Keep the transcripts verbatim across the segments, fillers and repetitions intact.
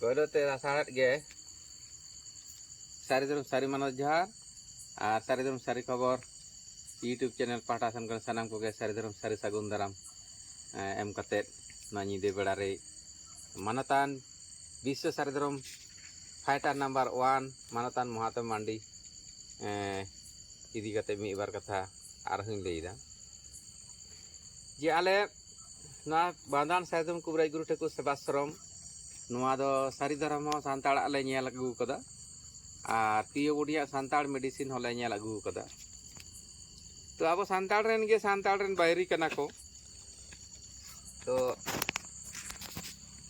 ᱯᱳᱭᱞᱳ ᱛᱮ ᱞᱟᱥᱟᱲᱦᱮᱫ ᱜᱮ ᱥᱟᱹᱨᱤ ᱫᱷᱚᱨᱚᱢ ᱥᱟᱹᱨᱤ ᱢᱟᱱᱚᱛ ᱡᱚᱦᱟᱨ ᱟᱨ ᱥᱟᱹᱨᱤ ᱫᱷᱚᱨᱚᱢ ᱥᱟᱹᱨᱤ ᱠᱷᱚᱵᱚᱨ YouTube channel ᱯᱟᱦᱴᱟ ᱥᱮᱱ ᱠᱷᱚᱱ ᱥᱟᱱᱟᱢ ᱠᱚᱜᱮ ᱥᱟᱹᱨᱤ ᱫᱷᱚᱨᱚᱢ ᱥᱟᱹᱨᱤ ᱥᱟᱹᱜᱩᱱ ᱫᱟᱨᱟᱢ ᱮᱢ ᱠᱟᱛᱮᱫ ᱱᱚᱣᱟ ᱧᱤᱫᱟᱹ ᱵᱮᱲᱟ ᱨᱮ ᱢᱟᱱᱚᱛᱟᱱ ᱵᱤᱥᱥᱚ ᱥᱟᱹᱨᱤ ᱫᱷᱚᱨᱚᱢ fighter number one ᱢᱟᱱᱚᱛᱟᱱ ᱢᱚᱦᱟᱛᱢᱟ ᱢᱟᱱᱰᱤ ᱤᱫᱤ ᱠᱟᱛᱮ ᱢᱤᱫ ᱵᱟᱨ ᱠᱟᱛᱷᱟ ᱟᱨᱦᱚᱸᱧ ᱞᱟᱹᱭᱫᱟ ᱡᱮ ᱟᱞᱮ ᱱᱚᱣᱟ ᱵᱟᱸᱫᱟᱱ ᱥᱟᱭᱫᱚᱢ ᱠᱩᱵᱨᱟᱡ ᱜᱩᱨᱩ ᱴᱷᱟᱹᱠᱩᱨ ᱥᱮᱵᱟᱥᱨᱚᱢ ᱱᱚᱣᱟ ᱫᱚ ᱥᱟᱹᱨᱤ ᱫᱷᱚᱨᱚᱢ ᱦᱚᱸ ᱥᱟᱱᱛᱟᱲᱟᱜ ᱞᱮ ᱧᱮᱞ ᱟᱹᱜᱩ ᱟᱠᱟᱫᱟ ᱟᱨ ᱯᱤᱭᱳ ᱵᱚᱰᱤᱭᱟᱜ ᱥᱟᱱᱛᱟᱲ medicine ᱦᱚᱸᱞᱮ ᱧᱮᱞ ᱟᱹᱜᱩ ᱟᱠᱟᱫᱟ᱾ ᱛᱚ ᱟᱵᱚ ᱥᱟᱱᱛᱟᱲ ᱨᱮᱱ ᱜᱮ ᱥᱟᱱᱛᱟᱲ ᱨᱮᱱ ᱵᱟᱹᱭᱨᱤ ᱠᱟᱱᱟ ᱠᱚ᱾ ᱛᱚ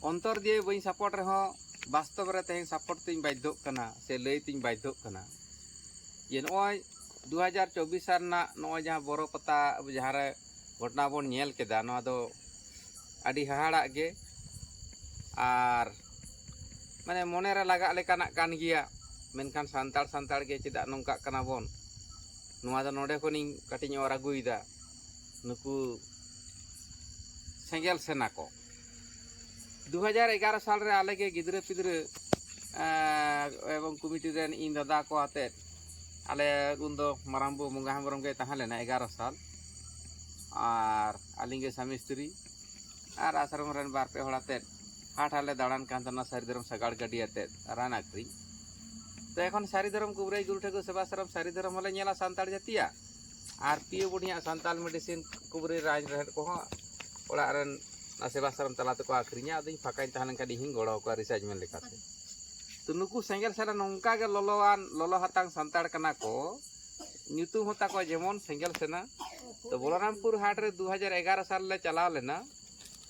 ᱚᱱᱛᱚᱨ ᱫᱤᱭᱮ ᱵᱟᱹᱧ support ᱨᱮᱦᱚᱸ ᱵᱟᱥᱛᱚᱵ ᱨᱮ ᱛᱮᱦᱮᱧ support ᱛᱤᱧ ᱵᱟᱫᱽᱫᱷᱚᱜ ᱠᱟᱱᱟ ᱥᱮ ᱞᱟᱹᱭ ᱛᱤᱧ ᱵᱟᱫᱽᱫᱷᱚᱜ ᱠᱟᱱᱟ ᱡᱮ ᱱᱚᱜᱼᱚᱭ ᱫᱩ ᱦᱟᱡᱟᱨ ᱪᱚᱵᱵᱤᱥ ᱥᱟᱞ ᱨᱮᱱᱟᱜ ᱱᱚᱜᱼᱚᱭ ᱡᱟᱦᱟᱸ ᱵᱚᱨᱚ ᱯᱟᱛᱟ ᱡᱟᱦᱟᱸ ᱨᱮ ᱜᱷᱚᱴᱚᱱᱟ ᱵᱚᱱ ᱧᱮᱞ ᱠᱮᱫᱟ, ᱱᱚᱣᱟ ᱫᱚ ᱟᱹᱰᱤ ᱦᱟᱦᱟᱲᱟᱜ ᱜᱮ᱾ ᱟᱨ ᱢᱟᱱᱮ ᱢᱚᱱᱮ ᱨᱮ ᱞᱟᱜᱟᱜ ᱞᱮᱠᱟᱱᱟᱜ ᱠᱟᱱ ᱜᱮᱭᱟ᱾ ᱢᱮᱱᱠᱷᱟᱱ ᱥᱟᱱᱛᱟᱲ ᱥᱟᱱᱛᱟᱲ ᱜᱮ ᱪᱮᱫᱟᱜ ᱱᱚᱝᱠᱟᱜ ᱠᱟᱱᱟ ᱵᱚᱱ? ᱱᱚᱣᱟ ᱫᱚ ᱱᱚᱰᱮ ᱠᱷᱚᱱᱤᱧ ᱠᱟᱹᱴᱤᱡ ᱤᱧ ᱚᱨ ᱟᱹᱜᱩᱭᱮᱫᱟ᱾ ᱱᱩᱠᱩ ᱥᱮᱸᱜᱮᱞ ᱥᱮᱱᱟ ᱠᱚ ᱫᱩ ᱦᱟᱡᱟᱨ ᱮᱜᱟᱨᱚ ᱥᱟᱞ ᱨᱮ ᱟᱞᱮ ᱜᱮ ᱜᱤᱫᱽᱨᱟᱹ ᱯᱤᱫᱽᱨᱟᱹ ᱮᱵᱚᱝ ᱠᱚᱢᱤᱴᱤ ᱨᱮᱱ ᱤᱧ ᱫᱟᱫᱟ ᱠᱚ ᱟᱛᱮᱫ ᱟᱞᱮ ᱩᱱᱫᱚ ᱢᱟᱨᱟᱝ ᱵᱩ ᱵᱚᱸᱜᱟ ᱦᱮᱢᱵᱨᱚᱢ ᱜᱮ ᱛᱟᱦᱮᱸ ᱞᱮᱱᱟ ᱮᱜᱟᱨᱚ ᱥᱟᱞ ᱟᱨ ᱟᱹᱞᱤᱧ ᱜᱮ ᱥᱟᱢᱤ ᱥᱛᱨᱤ ᱟᱨ ᱟᱥᱨᱚᱢ ᱨᱮᱱ ᱵᱟᱨ ᱯᱮ ᱦᱚᱲ ᱟᱛᱮᱫ ᱦᱟᱴ ᱦᱟᱴ ᱞᱮ ᱫᱟᱬᱟᱱ ᱠᱟᱱ ᱛᱟᱦᱮᱱᱟ ᱥᱟᱹᱨᱤ ᱫᱷᱚᱨᱚᱢ ᱥᱟᱜᱟᱲ ᱜᱟᱹᱰᱤ ᱟᱛᱮᱫ ᱨᱟᱱ ᱟᱹᱠᱷᱨᱤᱧ᱾ ᱛᱚ ᱮᱠᱷᱚᱱ ᱥᱟᱹᱨᱤ ᱫᱷᱚᱨᱚᱢ ᱠᱩᱵᱨᱟᱹᱭ ᱜᱩᱨᱩ ᱴᱷᱟᱹᱠᱩᱨ ᱥᱮᱵᱟᱥᱨᱚᱢ ᱥᱟᱹᱨᱤ ᱫᱷᱚᱨᱚᱢ ᱦᱚᱸᱞᱮ ᱧᱮᱞᱟ ᱥᱟᱱᱛᱟᱲ ᱡᱟᱹᱛᱤᱭᱟᱜ ᱟᱨ ᱯᱤᱭᱳ ᱵᱩᱰᱷᱤᱭᱟᱜ ᱥᱟᱱᱛᱟᱲ medicine ᱠᱩᱵᱨᱟᱹᱭ ᱨᱟᱱ ᱨᱮᱦᱮᱫ ᱠᱚᱦᱚᱸ ᱚᱲᱟᱜ ᱨᱮᱱ ᱚᱱᱟ ᱥᱮᱵᱟᱥᱨᱚᱢ ᱛᱟᱞᱟ ᱛᱮᱠᱚ ᱟᱹᱠᱷᱨᱤᱧᱟ᱾ ᱟᱫᱚᱧ ᱯᱷᱟᱸᱠᱟᱧ ᱛᱟᱦᱮᱸ ᱞᱮᱱᱠᱷᱟᱱ ᱤᱧ ᱦᱚᱸᱧ ᱜᱚᱲᱚ ᱟᱠᱚᱣᱟ research ᱢᱮᱱ ᱞᱮᱠᱟᱛᱮ᱾ ᱛᱚ ᱱᱩᱠᱩ ᱥᱮᱸᱜᱮᱞ ᱥᱮᱱᱟ ᱱᱚᱝᱠᱟ ᱜᱮ ᱞᱚᱞᱚᱣᱟᱱ ᱞᱚᱞᱚ ᱦᱟᱛᱟᱝ ᱥᱟᱱᱛᱟᱲ ᱠᱟᱱᱟ ᱠᱚ᱾ ᱧᱩᱛᱩᱢ ᱦᱚᱸ ᱛᱟᱠᱚ ᱡᱮᱢᱚᱱ ᱥᱮᱸᱜᱮᱞ ᱥᱮᱱᱟ᱾ ᱛᱚ ᱵᱚᱞᱚᱨᱟᱢᱯᱩᱨ ᱦᱟᱴ ᱨᱮ ᱫᱩ ᱦᱟᱡᱟᱨ ᱮᱜᱟᱨᱚ ᱥᱟᱞ ᱞᱮ ᱪᱟᱞᱟᱣ ᱞᱮᱱᱟ᱾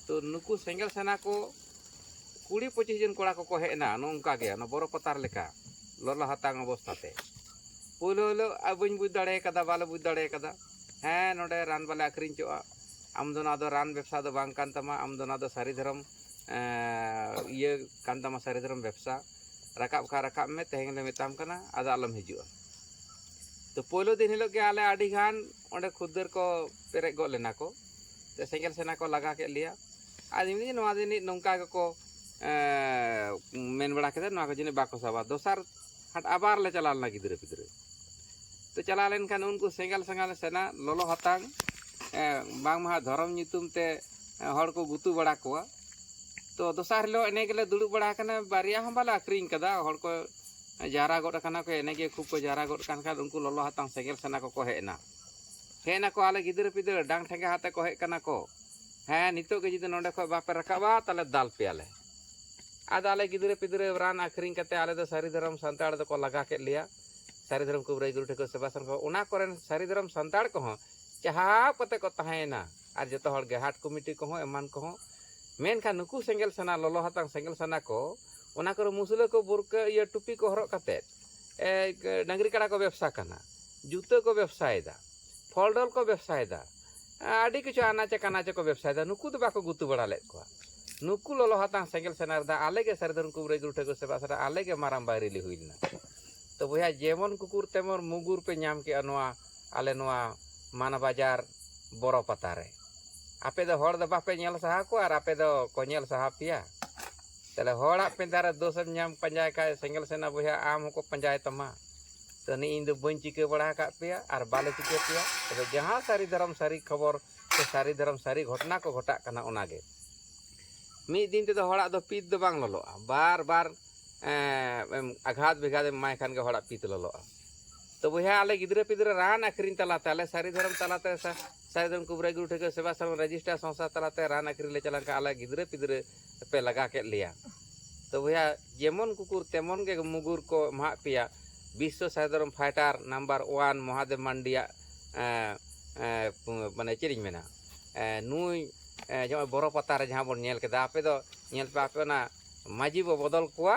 ᱛᱚ ᱱᱩᱠᱩ ᱥᱮᱸᱜᱮᱞ ᱥᱮᱱᱟ ᱠᱚ ᱠᱩᱲᱤ ᱯᱚᱸᱪᱤᱥ ᱡᱚᱱ ᱠᱚᱲᱟ ᱠᱚᱠᱚ ᱦᱮᱡ ᱮᱱᱟ ᱱᱚᱝᱠᱟ ᱜᱮ ᱚᱱᱟ ᱵᱚᱨᱚ ᱯᱟᱛᱟᱨ ᱞᱮᱠᱟ ᱞᱚᱞᱚ ᱦᱟᱛᱟᱝ ᱚᱵᱚᱥᱛᱷᱟ ᱛᱮ᱾ ᱯᱳᱭᱞᱳ ᱦᱤᱞᱳᱜ ᱟᱨ ᱵᱟᱹᱧ ᱵᱩᱡᱽ ᱫᱟᱲᱮ ᱠᱟᱫᱟ, ᱵᱟᱞᱮ ᱵᱩᱡᱽ ᱫᱟᱲᱮ ᱠᱟᱫᱟ᱾ ᱦᱮᱸ, ᱱᱚᱰᱮ ᱨᱟᱱ ᱵᱟᱞᱮ ᱟᱹᱠᱷᱨᱤᱧ ᱦᱚᱪᱚᱜᱼᱟ, ᱟᱢ ᱫᱚ ᱱᱚᱣᱟ ᱫᱚ ᱨᱟᱱ ᱵᱮᱵᱽᱥᱟ ᱫᱚ ᱵᱟᱝ ᱠᱟᱱ ᱛᱟᱢᱟ, ᱟᱢ ᱫᱚ ᱱᱚᱣᱟ ᱫᱚ ᱥᱟᱹᱨᱤ ᱫᱷᱚᱨᱚᱢ ᱮᱸ, ᱤᱭᱟᱹ ᱠᱟᱱ ᱛᱟᱢᱟ, ᱥᱟᱹᱨᱤ ᱫᱷᱚᱨᱚᱢ ᱵᱮᱵᱽᱥᱟ᱾ ᱨᱟᱠᱟᱵ ᱠᱷᱟᱱ ᱨᱟᱠᱟᱵ ᱢᱮ, ᱛᱮᱦᱮᱧ ᱞᱮ ᱢᱮᱛᱟᱢ ᱠᱟᱱᱟ, ᱟᱫᱚ ᱟᱞᱚᱢ ᱦᱤᱡᱩᱜᱼᱟ᱾ ᱛᱚ ᱯᱳᱭᱞᱳ ᱫᱤᱱ ᱦᱤᱞᱳᱜ ᱜᱮ ᱟᱞᱮ ᱟᱹᱰᱤ ᱜᱟᱱ ᱚᱸᱰᱮ ᱠᱷᱩᱫᱟᱹᱨ ᱠᱚ ᱯᱮᱨᱮᱡ ᱜᱚᱫ ᱞᱮᱱᱟ ᱠᱚ᱾ ᱛᱚ ᱥᱮᱸᱜᱮᱞ ᱥᱮᱱᱟ ᱠᱚ ᱞᱟᱜᱟ ᱠᱮᱫ ᱞᱮᱭᱟ᱾ ᱟᱨ ᱮᱢᱱᱤ ᱱᱚᱣᱟ ᱫᱤᱱ ᱱᱚᱝᱠᱟ ᱜᱮᱠᱚ ᱮᱸ, ᱢᱮᱱ ᱵᱟᱲᱟ ᱠᱮᱫᱟ, ᱱᱚᱣᱟ ᱠᱚ ᱡᱟᱹᱱᱤᱡ ᱵᱟᱠᱚ ᱥᱟᱵᱟ᱾ ᱫᱚᱥᱟᱨ ᱦᱟᱴ ᱟᱵᱟᱨ ᱞᱮ ᱪᱟᱞᱟᱣ ᱞᱮᱱᱟ ᱜᱤᱫᱽᱨᱟᱹ ᱯᱤᱫᱽᱨᱟᱹ᱾ ᱛᱚ ᱪᱟᱞᱟᱣ ᱞᱮᱱᱠᱷᱟᱱ ᱩᱱᱠᱩ ᱥᱮᱸᱜᱮᱞ ᱥᱮᱸᱜᱮᱞ ᱥᱮᱱᱟ ᱞᱚᱞᱚ ᱦᱟᱛᱟᱝ, ᱮᱸ, ᱵᱟᱝᱢᱟ ᱫᱷᱚᱨᱚᱢ ᱧᱩᱛᱩᱢ ᱛᱮ, ᱮᱸ, ᱦᱚᱲ ᱠᱚ ᱜᱩᱛᱩ ᱵᱟᱲᱟ ᱠᱚᱣᱟ᱾ ᱛᱚ ᱫᱚᱥᱟᱨ ᱦᱤᱞᱳᱜ ᱮᱱᱮ ᱜᱮᱞᱮ ᱫᱩᱲᱩᱵ ᱵᱟᱲᱟ ᱟᱠᱟᱱᱟ, ᱵᱟᱨᱭᱟ ᱦᱚᱸ ᱵᱟᱞᱮ ᱟᱠᱷᱨᱤᱧ ᱠᱟᱫᱟ᱾ ᱦᱚᱲ ᱠᱚ ᱡᱟᱣᱨᱟ ᱜᱚᱫ ᱟᱠᱟᱱᱟ ᱠᱚ, ᱮᱱᱮ ᱜᱮ ᱠᱷᱩᱵ ᱠᱚ ᱡᱟᱣᱨᱟ ᱜᱚᱫ ᱠᱟᱱ ᱠᱷᱟᱱ ᱩᱱᱠᱩ ᱞᱚᱞᱚ ᱦᱟᱛᱟᱝ ᱥᱮᱸᱜᱮᱞ ᱥᱮᱱᱟ ᱠᱚᱠᱚ ᱦᱮᱡ ᱮᱱᱟ᱾ ᱦᱮᱡ ᱱᱟᱠᱚ, ᱟᱞᱮ ᱜᱤᱫᱽᱨᱟᱹ ᱯᱤᱫᱽᱨᱟᱹ ᱰᱟᱝ ᱴᱷᱮᱸᱜᱟ ᱟᱛᱮ ᱠᱚ ᱦᱮᱡ ᱠᱟᱱᱟ ᱠᱚ, "ᱦᱮᱸ, ᱱᱤᱛᱚᱜ ᱜᱮ ᱡᱩᱫᱤ ᱱᱚᱸᱰᱮ ᱠᱷᱚᱱ ᱵᱟᱯᱮ ᱨᱟᱠᱟᱵᱟ, ᱛᱟᱦᱞᱮ ᱫᱟᱞ ᱯᱮᱭᱟᱞᱮ᱾" ᱟᱫᱚ ᱟᱞᱮ ᱜᱤᱫᱽᱨᱟᱹ ᱯᱤᱫᱽᱨᱟᱹ ᱨᱟᱱ ᱟᱠᱷᱨᱤᱧ ᱠᱟᱛᱮ ᱟᱞᱮ ᱫᱚ ᱥᱟᱹᱨᱤ ᱫᱷᱚᱨᱚᱢ ᱥᱟᱱᱛᱟᱲ ᱫᱚᱠᱚ ᱞᱟᱜᱟ ᱠᱮᱫ ᱞᱮᱭᱟ᱾ ᱥᱟᱹᱨᱤ ᱫᱷᱚᱨᱚᱢ ᱠᱩᱵᱨᱟᱹᱭ ᱜᱩᱨᱩ ᱴᱷᱟᱹᱠᱩᱨ ᱥᱮᱵᱟ ᱥᱮᱱ ᱠᱚ, ᱚᱱᱟ ᱠᱚᱨᱮᱱ ᱥᱟᱹᱨᱤ ᱫᱷᱚᱨᱚᱢ ᱥᱟᱱᱛᱟᱲ ᱠᱚᱦᱚᱸ ᱪᱟᱦᱟᱣ ᱠᱟᱛᱮ ᱠᱚ ᱛᱟᱦᱮᱸᱭᱮᱱᱟ᱾ ᱟᱨ ᱡᱚᱛᱚ ᱦᱚᱲ ᱜᱮ ᱦᱟᱴ ᱠᱚᱢᱤᱴᱤ ᱠᱚᱦᱚᱸ ᱮᱢᱟᱱ ᱠᱚᱦᱚᱸ᱾ ᱢᱮᱱᱠᱷᱟᱱ ᱱᱩᱠᱩ ᱥᱮᱸᱜᱮᱞ ᱥᱮᱱᱟ, ᱞᱚᱞᱚ ᱦᱟᱛᱟᱝ ᱥᱮᱸᱜᱮᱞ ᱥᱮᱱᱟ ᱠᱚ, ᱚᱱᱟ ᱠᱚᱨᱮ ᱢᱩᱥᱞᱟᱹ ᱠᱚ ᱵᱩᱨᱠᱟᱹ, ᱤᱭᱟᱹ, ᱴᱩᱯᱤ ᱠᱚ ᱦᱚᱨᱚᱜ ᱠᱟᱛᱮ, ᱮ, ᱰᱟᱹᱝᱨᱤ ᱠᱟᱰᱟ ᱠᱚ ᱵᱮᱵᱥᱟ ᱠᱟᱱᱟ, ᱡᱩᱛᱟᱹ ᱠᱚ ᱵᱮᱵᱥᱟᱭᱮᱫᱟ, ᱯᱷᱚᱞ ᱰᱚᱞ ᱠᱚ ᱵᱮᱵᱥᱟᱭᱮᱫᱟ, ᱟᱹᱰᱤ ᱠᱤᱪᱷᱩ ᱟᱱᱟᱪᱮ ᱠᱟᱱᱟᱪᱮ ᱠᱚ ᱵᱮᱵᱥᱟᱭᱮᱫᱟ᱾ ᱱᱩᱠᱩ ᱫᱚ ᱵᱟᱠᱚ ᱜᱩᱛᱩ ᱵᱟᱲᱟ ᱞᱮᱫ ᱠᱚᱣᱟ᱾ ᱱᱩᱠᱩ ᱞᱚᱞᱚ ᱦᱟᱛᱟᱝ ᱥᱮᱸᱜᱮᱞ ᱥᱮᱱᱟ ᱨᱮᱫᱚ ᱟᱞᱮ ᱜᱮ ᱥᱟᱹᱨᱤ ᱫᱷᱚᱨᱚᱢ ᱠᱩᱵᱨᱟᱹᱭ ᱜᱩᱨᱩ ᱴᱷᱟᱹᱠᱩᱨ ᱥᱮᱵᱟ ᱥᱮᱱᱟ, ᱟᱞᱮ ᱜᱮ ᱢᱟᱨᱟᱝ ᱵᱟᱭᱨᱤᱞᱤ ᱦᱩᱭ ᱞᱮᱱᱟ᱾ ᱛᱚ ᱵᱚᱭᱦᱟ, ᱡᱮᱢᱚᱱ ᱠᱩᱠᱩᱨ ᱛᱮᱢᱚᱱ ᱢᱩᱜᱩᱨ ᱯᱮ ᱧᱟᱢ ᱠᱮᱜᱼᱟ ᱱᱚᱣᱟ, ᱟᱞᱮ ᱱᱚᱣᱟ ᱢᱟᱱ ᱵᱟᱡᱟᱨ ᱵᱚᱨᱚ ᱯᱟᱛᱟ ᱨᱮ᱾ ᱟᱯᱮ ᱫᱚ ᱦᱚᱲ ᱫᱚ ᱵᱟᱯᱮ ᱧᱮᱞ ᱥᱟᱦᱟ ᱠᱚᱣᱟ ᱟᱨ ᱟᱯᱮ ᱫᱚ ᱠᱚ ᱧᱮᱞ ᱥᱟᱦᱟ ᱯᱮᱭᱟ᱾ ᱛᱟᱦᱞᱮ ᱦᱚᱲᱟᱜ ᱯᱮᱸᱫᱟ ᱨᱮ ᱫᱳᱥ ᱮᱢ ᱧᱟᱢ ᱯᱟᱸᱡᱟᱭ ᱠᱷᱟᱡ, ᱥᱮᱸᱜᱮᱞ ᱥᱮᱱᱟ ᱵᱚᱭᱦᱟ, ᱟᱢ ᱦᱚᱸᱠᱚ ᱯᱟᱸᱡᱟᱭ ᱛᱟᱢᱟ᱾ ᱛᱚ ᱱᱤ ᱤᱧ ᱫᱚ ᱵᱟᱹᱧ ᱪᱤᱠᱟᱹ ᱵᱟᱲᱟ ᱟᱠᱟᱫ ᱯᱮᱭᱟ ᱟᱨ ᱵᱟᱞᱮ ᱪᱤᱠᱟᱹ ᱯᱮᱭᱟ᱾ ᱛᱚᱵᱮ ᱡᱟᱦᱟᱸ ᱥᱟᱹᱨᱤ ᱫᱷᱚᱨᱚᱢ ᱥᱟᱹᱨᱤ ᱠᱷᱚᱵᱚᱨ ᱥᱮ ᱥᱟᱹᱨᱤ ᱫᱷᱚᱨᱚᱢ ᱥᱟᱹᱨᱤ ᱜᱷᱚᱴᱚᱱᱟ ᱠᱚ ᱜᱷᱚᱴᱟᱜ ᱠᱟᱱᱟ, ᱚᱱᱟᱜᱮ᱾ ᱢᱤᱫ ᱫᱤᱱ ᱛᱮᱫᱚ ᱦᱚᱲᱟᱜ ᱫᱚ ᱯᱤᱛ ᱫᱚ ᱵᱟᱝ ᱞᱚᱞᱚᱜᱼᱟ, ᱵᱟᱨ ᱵᱟᱨ, ᱮᱸ, ᱮᱢ ᱟᱜᱷᱟᱛ ᱵᱮᱜᱷᱟᱛ ᱮᱢ ᱮᱢᱟᱭ ᱠᱷᱟᱱ ᱜᱮ ᱦᱚᱲᱟᱜ ᱯᱤᱛ ᱞᱚᱞᱚᱜᱼᱟ᱾ ᱛᱚ ᱵᱚᱭᱦᱟ, ᱟᱞᱮ ᱜᱤᱫᱽᱨᱟᱹ ᱯᱤᱫᱽᱨᱟᱹ ᱨᱟᱱ ᱟᱹᱠᱷᱨᱤᱧ ᱛᱟᱞᱟᱛᱮ, ᱟᱞᱮ ᱥᱟᱹᱨᱤ ᱫᱷᱚᱨᱚᱢ ᱛᱟᱞᱟᱛᱮ, ᱥᱟ-, ᱥᱟᱹᱨᱤ ᱫᱷᱚᱨᱚᱢ ᱠᱩᱵᱨᱟᱹᱭ ᱜᱩᱨᱩ ᱴᱷᱟᱹᱠᱩᱨ ᱥᱮᱵᱟ ᱥᱟᱨᱚᱱ ᱨᱮᱡᱤᱥᱴᱟᱨ ᱥᱚᱝᱥᱛᱷᱟ ᱛᱟᱞᱟᱛᱮ ᱨᱟᱱ ᱟᱹᱠᱷᱨᱤᱧ ᱞᱮ ᱪᱟᱞᱟᱣ ᱞᱮᱱᱠᱷᱟᱱ ᱟᱞᱮ ᱜᱤᱫᱽᱨᱟᱹ ᱯᱤᱫᱽᱨᱟᱹ ᱯᱮ ᱞᱟᱜᱟ ᱠᱮᱫ ᱞᱮᱭᱟ᱾ ᱛᱚ ᱵᱚᱭᱦᱟ, ᱡᱮᱢᱚᱱ ᱠᱩᱠᱩᱨ ᱛᱮᱢᱚᱱ ᱜᱮ ᱢᱩᱜᱩᱨ ᱠᱚ ᱮᱢᱟᱜ ᱯᱮᱭᱟ᱾ ᱵᱤᱥᱥᱚ ᱥᱟᱹᱨᱤ ᱫᱷᱚᱨᱚᱢ ᱯᱷᱟᱭᱴᱟᱨ ᱱᱟᱢᱵᱟᱨ ᱳᱣᱟᱱ ᱢᱚᱦᱟᱫᱮᱵ ᱢᱟᱱᱰᱤᱭᱟᱜ, ᱮᱸ, ᱮᱸ, ᱢᱟᱱᱮ ᱪᱮᱫ ᱤᱧ ᱢᱮᱱᱟ, ᱮᱸ, ᱱᱩᱭ, ᱮᱸ, ᱱᱚᱜᱼᱚᱭ ᱵᱚᱨᱚ ᱯᱟᱛᱟ ᱨᱮ ᱡᱟᱦᱟᱸ ᱵᱚᱱ ᱧᱮᱞ ᱠᱮᱫᱟ, ᱟᱯᱮ ᱫᱚ ᱧᱮᱞ ᱯᱮ, ᱟᱯᱮ ᱚᱱᱟ ᱢᱟᱹᱡᱷᱤ ᱵᱚ ᱵᱚᱫᱚᱞ ᱠᱚᱣᱟ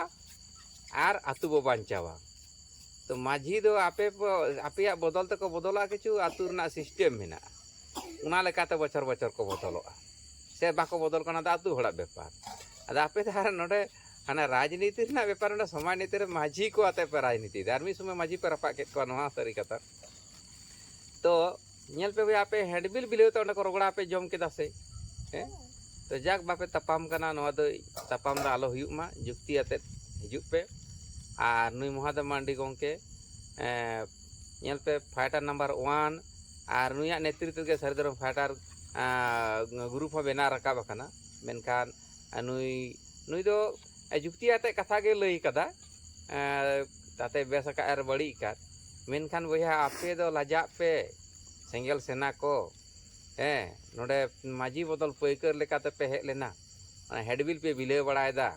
ᱟᱨ ᱟᱹᱛᱩ ᱵᱚ ᱵᱟᱧᱪᱟᱣᱟ᱾ ᱛᱚ ᱢᱟᱹᱡᱷᱤ ᱫᱚ ᱟᱯᱮ ᱯᱚ-, ᱟᱯᱮᱭᱟᱜ ᱵᱚᱫᱚᱞ ᱛᱮᱠᱚ ᱵᱚᱫᱚᱞᱚᱜᱼᱟ, ᱠᱤᱪᱷᱩ ᱟᱹᱛᱩ ᱨᱮᱱᱟᱜ ᱥᱤᱥᱴᱮᱢ ᱢᱮᱱᱟᱜᱼᱟ, ᱚᱱᱟ ᱞᱮᱠᱟᱛᱮ ᱵᱚᱪᱷᱚᱨ ᱵᱚᱪᱷᱚᱨ ᱠᱚ ᱵᱚᱫᱚᱞᱚᱜᱼᱟ᱾ ᱥᱮ ᱵᱟᱠᱚ ᱵᱚᱫᱚᱞ ᱠᱟᱱᱟ, ᱫᱚ ᱟᱹᱛᱩ ᱦᱚᱲᱟᱜ ᱵᱮᱯᱟᱨ᱾ ᱟᱫᱚ ᱟᱯᱮ ᱫᱚ ᱟᱨ ᱱᱚᱰᱮ ᱦᱟᱱᱮ ᱨᱟᱡᱽᱱᱤᱛᱤ ᱨᱮᱱᱟᱜ ᱵᱮᱯᱟᱨ, ᱱᱚᱰᱮ ᱥᱚᱢᱟᱡᱽ ᱱᱤᱛᱤ ᱨᱮ ᱢᱟᱹᱡᱷᱤ ᱠᱚ ᱟᱛᱮ ᱯᱮ ᱨᱟᱡᱽᱱᱤᱛᱤᱭᱮᱫᱟ᱾ ᱟᱨ ᱢᱤᱫ ᱥᱚᱢᱚᱭ ᱢᱟᱹᱡᱷᱤ ᱯᱮ ᱨᱟᱯᱟᱜ ᱠᱮᱫ ᱠᱚᱣᱟ, ᱱᱚᱣᱟ ᱥᱟᱹᱨᱤ ᱠᱟᱛᱷᱟ᱾ ᱛᱚ ᱧᱮᱞ ᱯᱮ ᱵᱚᱭᱦᱟ, ᱟᱯᱮ ᱦᱮᱰᱵᱤᱞ ᱵᱤᱞᱟᱹᱣ ᱛᱮ ᱚᱸᱰᱮ ᱠᱚ ᱨᱚᱜᱽᱲᱟ ᱯᱮ ᱡᱚᱢ ᱠᱮᱫᱟ ᱥᱮ? ᱦᱮᱸ? ᱛᱚ ᱡᱟᱠ, ᱵᱟᱯᱮ ᱛᱟᱯᱟᱢ ᱠᱟᱱᱟ, ᱱᱚᱣᱟ ᱫᱚ ᱛᱟᱯᱟᱢ ᱫᱚ ᱟᱞᱚ ᱦᱩᱭᱩᱜ ᱢᱟ, ᱡᱩᱠᱛᱤ ᱟᱛᱮᱫ ᱦᱤᱡᱩᱜ ᱯᱮ᱾ ᱟᱨ ᱱᱩᱭ ᱢᱚᱦᱟᱫᱮᱵ ᱢᱟᱱᱰᱤ ᱜᱚᱢᱠᱮ, ᱮᱸ, ᱧᱮᱞ ᱯᱮ, ᱯᱷᱟᱭᱴᱟᱨ ᱱᱟᱢᱵᱟᱨ ᱳᱣᱟᱱ, ᱟᱨ ᱱᱩᱭᱟᱜ ᱱᱮᱛᱨᱤᱛᱵ ᱜᱮ ᱥᱟᱹᱨᱤ ᱫᱷᱚᱨᱚᱢ ᱯᱷᱟᱭᱴᱟᱨ, ᱟᱸ, ᱜᱨᱩᱯ ᱦᱚᱸ ᱵᱮᱱᱟᱣ ᱨᱟᱠᱟᱵ ᱟᱠᱟᱱᱟ᱾ ᱢᱮᱱᱠᱷᱟᱱ ᱱᱩᱭ, ᱱᱩᱭ ᱫᱚ ᱡᱩᱠᱛᱤ ᱟᱛᱮᱫ ᱠᱟᱛᱷᱟ ᱜᱮ ᱞᱟᱹᱭ ᱠᱟᱫᱟ, ᱮᱸ, ᱛᱟᱛᱮ ᱵᱮᱥ ᱟᱠᱟᱫ ᱟᱨ ᱵᱟᱹᱲᱤᱡ ᱟᱠᱟᱫ᱾ ᱢᱮᱱᱠᱷᱟᱱ ᱵᱚᱭᱦᱟ, ᱟᱯᱮ ᱫᱚ ᱞᱟᱡᱟᱜ ᱯᱮ, ᱥᱮᱸᱜᱮᱞ ᱥᱮᱱᱟ ᱠᱚ᱾ ᱦᱮᱸ, ᱱᱚᱰᱮ ᱢᱟᱹᱡᱷᱤ ᱵᱚᱫᱚᱞ ᱯᱟᱹᱭᱠᱟᱹᱨ ᱞᱮᱠᱟᱛᱮ ᱯᱮ ᱦᱮᱡ ᱞᱮᱱᱟ, ᱚᱱᱟ ᱦᱮᱰᱵᱤᱞ ᱯᱮ ᱵᱤᱞᱟᱹᱣ ᱵᱟᱲᱟᱭᱮᱫᱟ᱾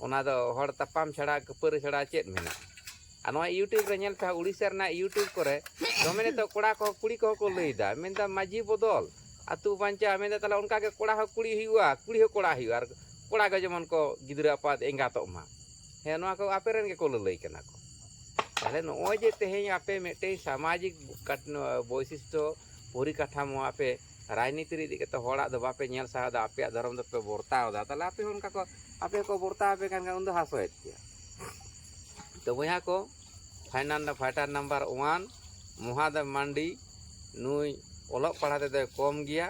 ᱚᱱᱟ ᱫᱚ ᱦᱚᱲ ᱛᱟᱯᱟᱢ ᱪᱷᱟᱲᱟ, ᱠᱷᱟᱹᱯᱟᱹᱨᱤ ᱪᱷᱟᱲᱟ ᱪᱮᱫ ᱢᱮᱱᱟᱜᱼᱟ? ᱟᱨ ᱱᱚᱣᱟ YouTube ᱨᱮ ᱧᱮᱞ ᱯᱮ ᱦᱟᱸᱜ, ᱩᱲᱤᱥᱥᱟ ᱨᱮᱱᱟᱜ YouTube ᱠᱚᱨᱮ ᱫᱚᱢᱮ ᱱᱤᱛᱚᱜ ᱠᱚᱲᱟ ᱠᱚ, ᱠᱩᱲᱤ ᱠᱚᱦᱚᱸ ᱠᱚ ᱞᱟᱹᱭᱫᱟ, ᱢᱮᱱᱫᱟ ᱢᱟᱹᱡᱷᱤ ᱵᱚᱫᱚᱞ, ᱟᱹᱛᱩ ᱵᱟᱧᱪᱟᱣ, ᱢᱮᱱᱫᱟ ᱛᱟᱦᱞᱮ ᱚᱱᱠᱟ ᱜᱮ ᱠᱚᱲᱟ ᱦᱚᱸ ᱠᱩᱲᱤ ᱦᱩᱭᱩᱜᱼᱟ, ᱠᱩᱲᱤ ᱦᱚᱸ ᱠᱚᱲᱟ ᱦᱩᱭᱩᱜᱼᱟ, ᱟᱨ ᱠᱚᱲᱟ ᱜᱮ ᱡᱮᱢᱚᱱ ᱠᱚ ᱜᱤᱫᱽᱨᱟᱹ ᱟᱯᱟᱛ ᱮᱸᱜᱟᱛᱚᱜ ᱢᱟ᱾ ᱦᱮᱸ, ᱱᱚᱣᱟ ᱠᱚ ᱟᱯᱮ ᱨᱮᱱ ᱜᱮᱠᱚ ᱞᱟᱹᱞᱟᱹᱭ ᱠᱟᱱᱟ ᱠᱚ᱾ ᱛᱟᱦᱞᱮ ᱱᱚᱜᱼᱚᱭ ᱡᱮ ᱛᱮᱦᱮᱧ ᱟᱯᱮ ᱢᱤᱫᱴᱮᱱ ᱥᱟᱢᱟᱡᱤᱠ ᱠᱟᱴ-, ᱵᱳᱭᱥᱤᱥᱴᱚ, ᱯᱚᱨᱤᱠᱟᱴᱷᱟᱢᱳ ᱟᱯᱮ ᱨᱟᱡᱽᱱᱤᱛᱤ ᱨᱮ ᱤᱫᱤ ᱠᱟᱛᱮ ᱦᱚᱲᱟᱜ ᱫᱚ ᱵᱟᱯᱮ ᱧᱮᱞ ᱥᱟᱦᱟᱣ ᱮᱫᱟ, ᱟᱯᱮᱭᱟᱜ ᱫᱷᱚᱨᱚᱢ ᱫᱚᱯᱮ ᱵᱚᱨᱛᱟᱣ ᱮᱫᱟ, ᱛᱟᱦᱞᱮ ᱟᱯᱮ ᱦᱚᱸ ᱚᱱᱠᱟ ᱠᱚ, ᱟᱯᱮ ᱦᱚᱸᱠᱚ ᱵᱚᱨᱛᱟᱣ ᱟᱯᱮ ᱠᱟᱱ ᱠᱷᱟᱱ ᱩᱱᱫᱚ ᱦᱟᱥᱚᱭᱮᱫ ᱯᱮᱭᱟ᱾ ᱛᱚ ᱵᱚᱭᱦᱟ ᱠᱚ, final fighter number one, Mahadev Mandi, ᱱᱩᱭ ᱚᱞᱚᱜ ᱯᱟᱲᱦᱟᱣ ᱛᱮᱫᱚᱭ ᱠᱚᱢ ᱜᱮᱭᱟ,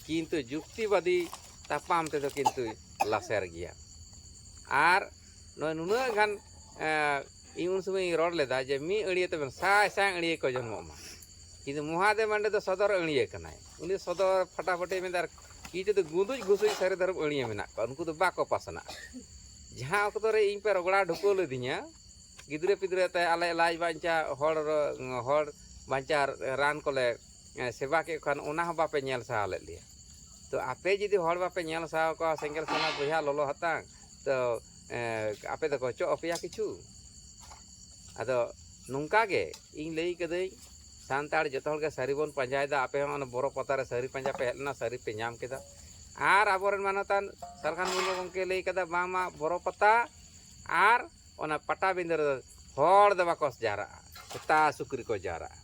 ᱠᱤᱱᱛᱩ ᱡᱩᱠᱛᱤᱵᱟᱫᱤ ᱛᱟᱯᱟᱢ ᱛᱮᱫᱚ ᱠᱤᱱᱛᱩᱭ ᱞᱟᱥᱮᱨ ᱜᱮᱭᱟ᱾ ᱟᱨ ᱱᱚᱜᱼᱚᱭ ᱱᱩᱱᱟᱹᱜ ᱜᱟᱱ, ᱮᱸ, ᱤᱧ ᱩᱱ ᱥᱚᱢᱚᱭ ᱤᱧ ᱨᱚᱲ ᱞᱮᱫᱟ ᱡᱮ ᱢᱤᱫ ᱟᱹᱲᱭᱟᱹ ᱛᱮᱵᱮᱱ ᱥᱟᱭ ᱥᱟᱭ ᱟᱹᱲᱭᱟᱹ ᱠᱚ ᱡᱚᱱᱢᱚᱜ ᱢᱟ, ᱠᱤᱱᱛᱩ ᱢᱚᱦᱟᱫᱮᱵ ᱢᱟᱱᱰᱤ ᱫᱚ ᱥᱚᱫᱚᱨ ᱟᱹᱲᱭᱟᱹ ᱠᱟᱱᱟᱭ᱾ ᱩᱱᱤ ᱥᱚᱫᱚᱨ ᱯᱷᱟᱴᱟᱯᱷᱟᱴᱤ ᱢᱮᱱᱫᱟ, ᱟᱨ ᱠᱤ ᱛᱮᱫᱚ ᱜᱩᱸᱫᱩᱡ ᱜᱷᱩᱥᱩᱡ ᱥᱟᱹᱨᱤ ᱫᱷᱚᱨᱚᱢ ᱟᱹᱲᱭᱟᱹ ᱢᱮᱱᱟᱜ ᱠᱚᱣᱟ, ᱩᱱᱠᱩ ᱫᱚ ᱵᱟᱠᱚ ᱯᱟᱥᱱᱟᱜᱼᱟ᱾ ᱡᱟᱦᱟᱸ ᱚᱠᱛᱚ ᱨᱮ ᱤᱧ ᱯᱮ ᱨᱚᱜᱽᱲᱟ ᱰᱷᱩᱠᱟᱹᱣ ᱞᱤᱫᱤᱧᱟ, ᱜᱤᱫᱽᱨᱟᱹ ᱯᱤᱫᱽᱨᱟᱹ ᱛᱮ ᱟᱞᱮ ᱞᱟᱡ ᱵᱟᱧᱪᱟᱣ, ᱦᱚᱲ, ᱦᱚᱲ ᱵᱟᱧᱪᱟᱣ ᱨᱟᱱ ᱠᱚᱞᱮ, ᱮ, ᱥᱮᱵᱟ ᱠᱮᱫ ᱠᱷᱟᱱ, ᱚᱱᱟ ᱦᱚᱸ ᱵᱟᱯᱮ ᱧᱮᱞ ᱥᱟᱦᱟᱣ ᱞᱮᱫ ᱞᱮᱭᱟ᱾ ᱛᱚ ᱟᱯᱮ ᱡᱩᱫᱤ ᱦᱚᱲ ᱵᱟᱯᱮ ᱧᱮᱞ ᱥᱟᱦᱟᱣ ᱠᱚᱣᱟ, ᱥᱮᱸᱜᱮᱞ ᱥᱮᱱᱟ ᱵᱚᱭᱦᱟ ᱞᱚᱞᱚ ᱦᱟᱛᱟᱝ, ᱛᱚ, ᱮ, ᱟᱯᱮ ᱫᱚᱠᱚ ᱪᱚᱜ ᱟᱯᱮᱭᱟ ᱠᱤᱪᱷᱩ? ᱟᱫᱚ ᱱᱚᱝᱠᱟ ᱜᱮ ᱤᱧ ᱞᱟᱹᱭ ᱠᱟᱹᱫᱟᱹᱧ, ᱥᱟᱱᱛᱟᱲ ᱡᱚᱛᱚ ᱦᱚᱲ ᱜᱮ ᱥᱟᱹᱨᱤ ᱵᱚᱱ ᱯᱟᱸᱡᱟᱭᱮᱫᱟ᱾ ᱟᱯᱮ ᱦᱚᱸ ᱚᱱᱟ ᱵᱚᱨᱚ ᱯᱟᱛᱟ ᱨᱮ ᱥᱟᱹᱨᱤ ᱯᱟᱸᱡᱟ ᱯᱮ ᱦᱮᱡ ᱞᱮᱱᱟ, ᱥᱟᱹᱨᱤ ᱯᱮ ᱧᱟᱢ ᱠᱮᱫᱟ᱾ ᱟᱨ ᱟᱵᱚᱨᱮᱱ ᱢᱟᱱᱚᱛᱟᱱ ᱥᱟᱞᱠᱷᱟᱱ ᱢᱩᱨᱢᱩ ᱜᱚᱢᱠᱮ ᱞᱟᱹᱭ ᱠᱟᱫᱟ, ᱵᱟᱝᱢᱟ ᱵᱚᱨᱚ ᱯᱟᱛᱟ ᱟᱨ ᱚᱱᱟ ᱯᱟᱴᱟᱵᱤᱸᱫᱟᱹ ᱨᱮᱫᱚ ᱦᱚᱲ ᱫᱚ ᱵᱟᱠᱚ ᱡᱟᱣᱨᱟᱜᱼᱟ, ᱥᱮᱛᱟ ᱥᱩᱠᱨᱤ ᱠᱚ ᱡᱟᱣᱨᱟᱜᱼᱟ᱾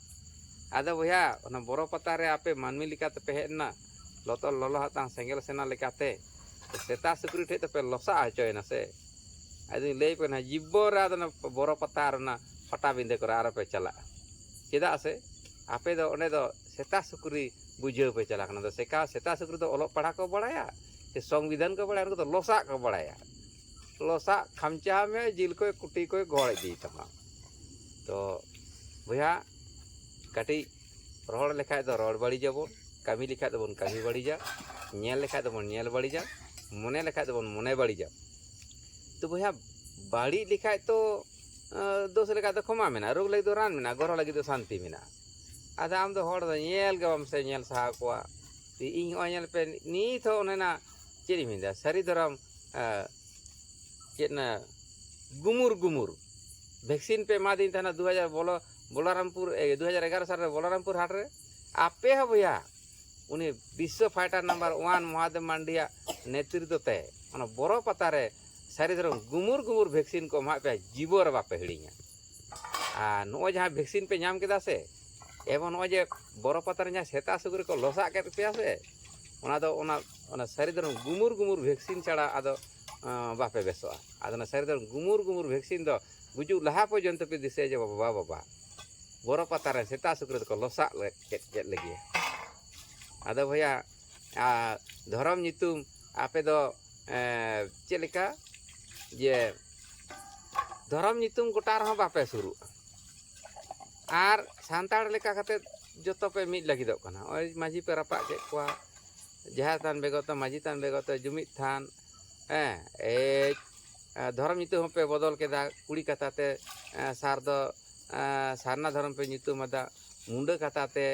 ᱟᱫᱚ ᱵᱚᱭᱦᱟ, ᱚᱱᱟ ᱵᱚᱨᱚ ᱯᱟᱛᱟ ᱨᱮ ᱟᱯᱮ ᱢᱟᱹᱱᱢᱤ ᱞᱮᱠᱟᱛᱮ ᱯᱮ ᱦᱮᱡ ᱮᱱᱟ, ᱞᱚᱛᱚ ᱞᱚᱞᱚ ᱦᱟᱛᱟᱝ ᱥᱮᱸᱜᱮᱞ ᱥᱮᱱᱟ ᱞᱮᱠᱟᱛᱮ, ᱥᱮᱛᱟ ᱥᱩᱠᱨᱤ ᱴᱷᱮᱡ ᱫᱚᱯᱮ ᱞᱚᱥᱟ ᱦᱚᱪᱚᱭᱮᱱᱟ ᱥᱮ? ᱟᱫᱚᱧ ᱞᱟᱹᱭ ᱟᱯᱮ ᱠᱟᱱᱟ, ᱡᱤᱵᱚᱱ ᱨᱮ ᱟᱫᱚ ᱚᱱᱟ ᱵᱚᱨᱚ ᱯᱟᱛᱟ ᱟᱨ ᱚᱱᱟ ᱯᱟᱴᱟᱵᱤᱸᱫᱟᱹ ᱠᱚᱨᱮ ᱟᱨᱚ ᱯᱮ ᱪᱟᱞᱟᱜᱼᱟ᱾ ᱪᱮᱫᱟᱜ ᱥᱮ ᱟᱯᱮ ᱫᱚ ᱚᱸᱰᱮ ᱫᱚ ᱥᱮᱛᱟ ᱥᱩᱠᱨᱤ ᱵᱩᱡᱷᱟᱹᱣ ᱯᱮ ᱪᱟᱞᱟᱜ ᱠᱟᱱᱟ᱾ ᱫᱚ ᱥᱮᱠᱟ ᱥᱮᱛᱟ ᱥᱩᱠᱨᱤ ᱫᱚ ᱚᱞᱚᱜ ᱯᱟᱲᱦᱟᱜ ᱠᱚ ᱵᱟᱲᱟᱭᱟ, ᱥᱮ ᱥᱚᱝᱵᱤᱫᱷᱟᱱ ᱠᱚ ᱵᱟᱲᱟᱭᱟ? ᱩᱱᱠᱩ ᱫᱚ ᱞᱚᱥᱟᱜ ᱠᱚ ᱵᱟᱲᱟᱭᱟ᱾ ᱞᱚᱥᱟᱜ ᱠᱷᱟᱢᱪᱟᱣ ᱢᱮ, ᱡᱤᱞ ᱠᱚ ᱠᱩᱴᱤ ᱠᱚ ᱜᱚᱲ ᱤᱫᱤᱭ ᱛᱟᱢᱟ᱾ ᱛᱚ ᱵᱚᱭᱦᱟ, ᱠᱟᱹᱴᱤᱡ ᱨᱚᱲ ᱞᱮᱠᱷᱟᱡ ᱫᱚ ᱨᱚᱲ ᱵᱟᱹᱲᱤᱡᱟᱵᱚᱱ, ᱠᱟᱹᱢᱤ ᱞᱮᱠᱷᱟᱡ ᱫᱚᱵᱚᱱ ᱠᱟᱹᱢᱤ ᱵᱟᱹᱲᱤᱡᱟ, ᱧᱮᱞ ᱞᱮᱠᱷᱟᱡ ᱫᱚᱵᱚᱱ ᱧᱮᱞ ᱵᱟᱹᱲᱤᱡᱟ, ᱢᱚᱱᱮ ᱞᱮᱠᱷᱟᱡ ᱫᱚᱵᱚᱱ ᱢᱚᱱᱮ ᱵᱟᱹᱲᱤᱡᱟ᱾ ᱛᱚ ᱵᱚᱭᱦᱟ, ᱵᱟᱹᱲᱤᱡ ᱞᱮᱠᱷᱟᱡ ᱛᱚ ᱫᱳᱥ ᱞᱮᱠᱟ ᱫᱚ ᱠᱷᱚᱢᱟ ᱢᱮᱱᱟᱜᱼᱟ, ᱨᱳᱜᱽ ᱞᱟᱹᱜᱤᱫ ᱫᱚ ᱨᱟᱱ ᱢᱮᱱᱟᱜᱼᱟ, ᱜᱚᱨᱚ ᱞᱟᱹᱜᱤᱫ ᱫᱚ ᱥᱟᱱᱛᱤ ᱢᱮᱱᱟᱜᱼᱟ᱾ ᱟᱫᱚ ᱟᱢ ᱫᱚ ᱦᱚᱲ ᱫᱚ ᱧᱮᱞ ᱜᱮ ᱵᱟᱢ ᱥᱮ ᱧᱮᱞ ᱥᱟᱦᱟᱣ ᱠᱚᱣᱟ᱾ ᱤᱧ ᱦᱚᱸᱜᱼᱚᱭ ᱧᱮᱞ ᱯᱮ, ᱱᱤᱛ ᱦᱚᱸ ᱚᱱᱮ ᱱᱟ ᱪᱮᱫ ᱤᱧ ᱢᱮᱱᱫᱟ, ᱥᱟᱹᱨᱤ ᱫᱷᱚᱨᱚᱢ ᱪᱮᱫ ᱱᱟ ᱜᱩᱢᱩᱨ ᱜᱩᱢᱩᱨ ᱵᱷᱮᱠᱥᱤᱱ ᱯᱮ ᱮᱢᱟᱫᱤᱧ ᱛᱟᱦᱮᱱᱟ ᱫᱩ ᱦᱟᱡᱟᱨ ᱵᱚᱞᱚ ᱵᱚᱞᱟᱨᱟᱢᱯᱩᱨ ᱮ, ᱫᱩ ᱦᱟᱡᱟᱨ ᱮᱜᱟᱨᱚ ᱥᱟᱞ ᱨᱮ ᱵᱚᱞᱟᱨᱟᱢᱯᱩᱨ ᱦᱟᱴ ᱨᱮ᱾ ᱟᱯᱮ ᱦᱚᱸ ᱵᱚᱭᱦᱟ, ᱩᱱᱤ ᱵᱤᱥᱥᱚ ᱯᱷᱟᱭᱴᱟᱨ ᱱᱟᱢᱵᱟᱨ ᱳᱣᱟᱱ ᱢᱚᱦᱟᱫᱮᱵ ᱢᱟᱱᱰᱤᱭᱟᱜ ᱱᱮᱛᱨᱤᱛᱵ ᱛᱮ ᱚᱱᱟ ᱵᱚᱨᱚ ᱯᱟᱛᱟ ᱨᱮ ᱥᱟᱹᱨᱤ ᱫᱷᱚᱨᱚᱢ ᱜᱩᱢᱩᱨ ᱜᱩᱢᱩᱨ ᱵᱷᱮᱠᱥᱤᱱ ᱠᱚ ᱮᱢᱟᱜ ᱯᱮᱭᱟ, ᱡᱤᱵᱚᱱ ᱨᱮ ᱵᱟᱯᱮ ᱦᱤᱲᱤᱧᱟ᱾ ᱟᱨ ᱱᱚᱜᱼᱚᱭ ᱡᱟᱦᱟᱸ ᱵᱷᱮᱠᱥᱤᱱ ᱯᱮ ᱧᱟᱢ ᱠᱮᱫᱟ ᱥᱮ, ᱮᱵᱚᱝ ᱱᱚᱜᱼᱚᱭ ᱡᱮ ᱵᱚᱨᱚ ᱯᱟᱛᱟ ᱨᱮ ᱡᱟᱦᱟᱸ ᱥᱮᱛᱟ ᱥᱩᱠᱨᱤ ᱠᱚ ᱞᱚᱥᱟᱜ ᱠᱮᱫ ᱯᱮᱭᱟ ᱥᱮ, ᱚᱱᱟ ᱫᱚ ᱚᱱᱟ ᱚᱱᱟ ᱥᱟᱹᱨᱤ ᱫᱷᱚᱨᱚᱢ ᱜᱩᱢᱩᱨ ᱜᱩᱢᱩᱨ ᱵᱷᱮᱠᱥᱤᱱ ᱪᱷᱟᱲᱟ ᱟᱫᱚ ᱵᱟᱯᱮ ᱵᱮᱥᱚᱜᱼᱟ᱾ ᱟᱫᱚ ᱚᱱᱟ ᱥᱟᱹᱨᱤ ᱫᱷᱚᱨᱚᱢ ᱜᱩᱢᱩᱨ ᱜᱩᱢᱩᱨ ᱵᱷᱮᱠᱥᱤᱱ ᱫᱚ ᱜᱩᱡᱩᱜ ᱞᱟᱦᱟ ᱯᱚᱨᱡᱚᱱᱛᱚ ᱯᱮ ᱫᱤᱥᱟᱹᱭᱟ ᱡᱮ ᱵᱟᱵᱟ, ᱵᱟᱵᱟ, ᱵᱚᱨᱚ ᱯᱟᱛᱟ ᱨᱮ ᱥᱮᱛᱟ ᱥᱩᱠᱨᱤ ᱫᱚᱠᱚ ᱞᱚᱥᱟᱜ ᱞᱮ-, ᱠᱮᱫ, ᱠᱮᱫ ᱞᱮᱜᱮᱭᱟ᱾ ᱟᱫᱚ ᱵᱚᱭᱦᱟ, ᱟᱨ ᱫᱷᱚᱨᱚᱢ ᱧᱩᱛᱩᱢ ᱟᱯᱮ ᱫᱚ, ᱮᱸ, ᱪᱮᱫ ᱞᱮᱠᱟ ᱡᱮ ᱫᱷᱚᱨᱚᱢ ᱧᱩᱛᱩᱢ ᱜᱚᱴᱟ ᱨᱮᱦᱚᱸ ᱵᱟᱯᱮ ᱥᱩᱨᱩᱜᱼᱟ᱾ ᱟᱨ ᱥᱟᱱᱛᱟᱲ ᱞᱮᱠᱟ ᱠᱟᱛᱮ ᱡᱚᱛᱚ ᱯᱮ ᱢᱤᱫ ᱞᱟᱹᱜᱤᱫᱚᱜ ᱠᱟᱱᱟ᱾ ᱱᱚᱜᱼᱚᱭ ᱢᱟᱹᱡᱷᱤ ᱯᱮ ᱨᱟᱯᱟᱜ ᱠᱮᱫ ᱠᱚᱣᱟ, ᱡᱟᱦᱮᱨ ᱛᱷᱟᱱ ᱵᱮᱜᱚᱨ ᱛᱮ, ᱢᱟᱹᱡᱷᱤ ᱛᱷᱟᱱ ᱵᱮᱜᱚᱨ ᱛᱮ, ᱡᱩᱢᱤᱫ ᱛᱷᱟᱱ, ᱦᱮᱸ, ᱮᱭ, ᱮ, ᱫᱷᱚᱨᱚᱢ ᱧᱩᱛᱩᱢ ᱦᱚᱸᱯᱮ ᱵᱚᱫᱚᱞ ᱠᱮᱫᱟ᱾ ᱠᱩᱲᱤ ᱠᱟᱛᱷᱟ ᱛᱮ, ᱮ, ᱥᱟᱨ ᱫᱚ, ᱮ, ᱥᱟᱨᱱᱟ ᱫᱷᱚᱨᱚᱢ ᱯᱮ ᱧᱩᱛᱩᱢ ᱟᱫᱟ᱾ ᱢᱩᱱᱰᱟᱹ ᱠᱟᱛᱷᱟ ᱛᱮ,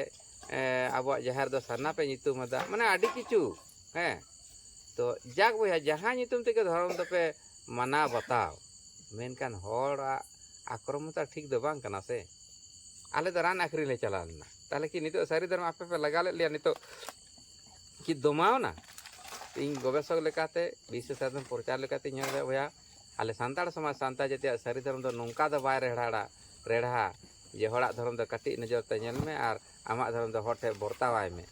ᱮ, ᱟᱵᱚᱣᱟᱜ ᱡᱟᱦᱮᱨ ᱫᱚ ᱥᱟᱨᱱᱟ ᱯᱮ ᱧᱩᱛᱩᱢ ᱟᱫᱟ᱾ ᱢᱟᱱᱮ ᱟᱹᱰᱤ ᱠᱤᱪᱷᱩ, ᱦᱮᱸ᱾ ᱛᱚ ᱡᱟᱠ ᱵᱚᱭᱦᱟ, ᱡᱟᱦᱟᱸ ᱧᱩᱛᱩᱢ ᱛᱮᱜᱮ ᱫᱷᱚᱨᱚᱢ ᱫᱚᱯᱮ ᱢᱟᱱᱟᱣ ᱵᱟᱛᱟᱣ, ᱢᱮᱱᱠᱷᱟᱱ ᱦᱚᱲᱟᱜ ᱟᱠᱨᱚᱢᱚᱛᱟ ᱴᱷᱤᱠ ᱫᱚ ᱵᱟᱝ ᱠᱟᱱᱟ ᱥᱮ᱾ ᱟᱞᱮ ᱫᱚ ᱨᱟᱱ ᱟᱹᱠᱷᱨᱤᱧ ᱞᱮ ᱪᱟᱞᱟᱣ ᱞᱮᱱᱟ, ᱛᱟᱦᱚᱞᱮ ᱠᱤ ᱱᱤᱛᱚᱜ ᱥᱟᱹᱨᱤ ᱫᱷᱚᱨᱚᱢ ᱟᱯᱮ ᱯᱮ ᱞᱟᱜᱟ ᱞᱮᱫ ᱞᱮᱭᱟ, ᱱᱤᱛᱚᱜ ᱠᱤ ᱫᱚᱢᱟᱣᱱᱟ? ᱤᱧ ᱜᱚᱵᱮᱥᱚᱠ ᱞᱮᱠᱟᱛᱮ, ᱵᱤᱥᱥᱚ ᱥᱟᱫᱷᱚᱨᱚᱱ ᱯᱨᱚᱪᱟᱨ ᱞᱮᱠᱟᱛᱮ ᱧᱮᱞ ᱨᱮ ᱵᱚᱭᱦᱟ, ᱟᱞᱮ ᱥᱟᱱᱛᱟᱲ ᱥᱚᱢᱟᱡᱽ, ᱥᱟᱱᱛᱟᱲ ᱡᱟᱹᱛᱤᱭᱟᱜ ᱥᱟᱹᱨᱤ ᱫᱷᱚᱨᱚᱢ ᱫᱚ ᱱᱚᱝᱠᱟ ᱫᱚ ᱵᱟᱭ ᱨᱮᱲᱦᱟᱲᱟ, ᱨᱮᱲᱦᱟ, ᱡᱮ ᱦᱚᱲᱟᱜ ᱫᱷᱚᱨᱚᱢ ᱫᱚ ᱠᱟᱹᱴᱤᱡ ᱱᱚᱡᱚᱨ ᱛᱮ ᱧᱮᱞ ᱢᱮ ᱟᱨ ᱟᱢᱟᱜ ᱫᱷᱚᱨᱚᱢ ᱫᱚ ᱦᱚᱲ ᱴᱷᱮᱱ ᱵᱚᱨᱛᱟᱣᱟᱭ ᱢᱮ᱾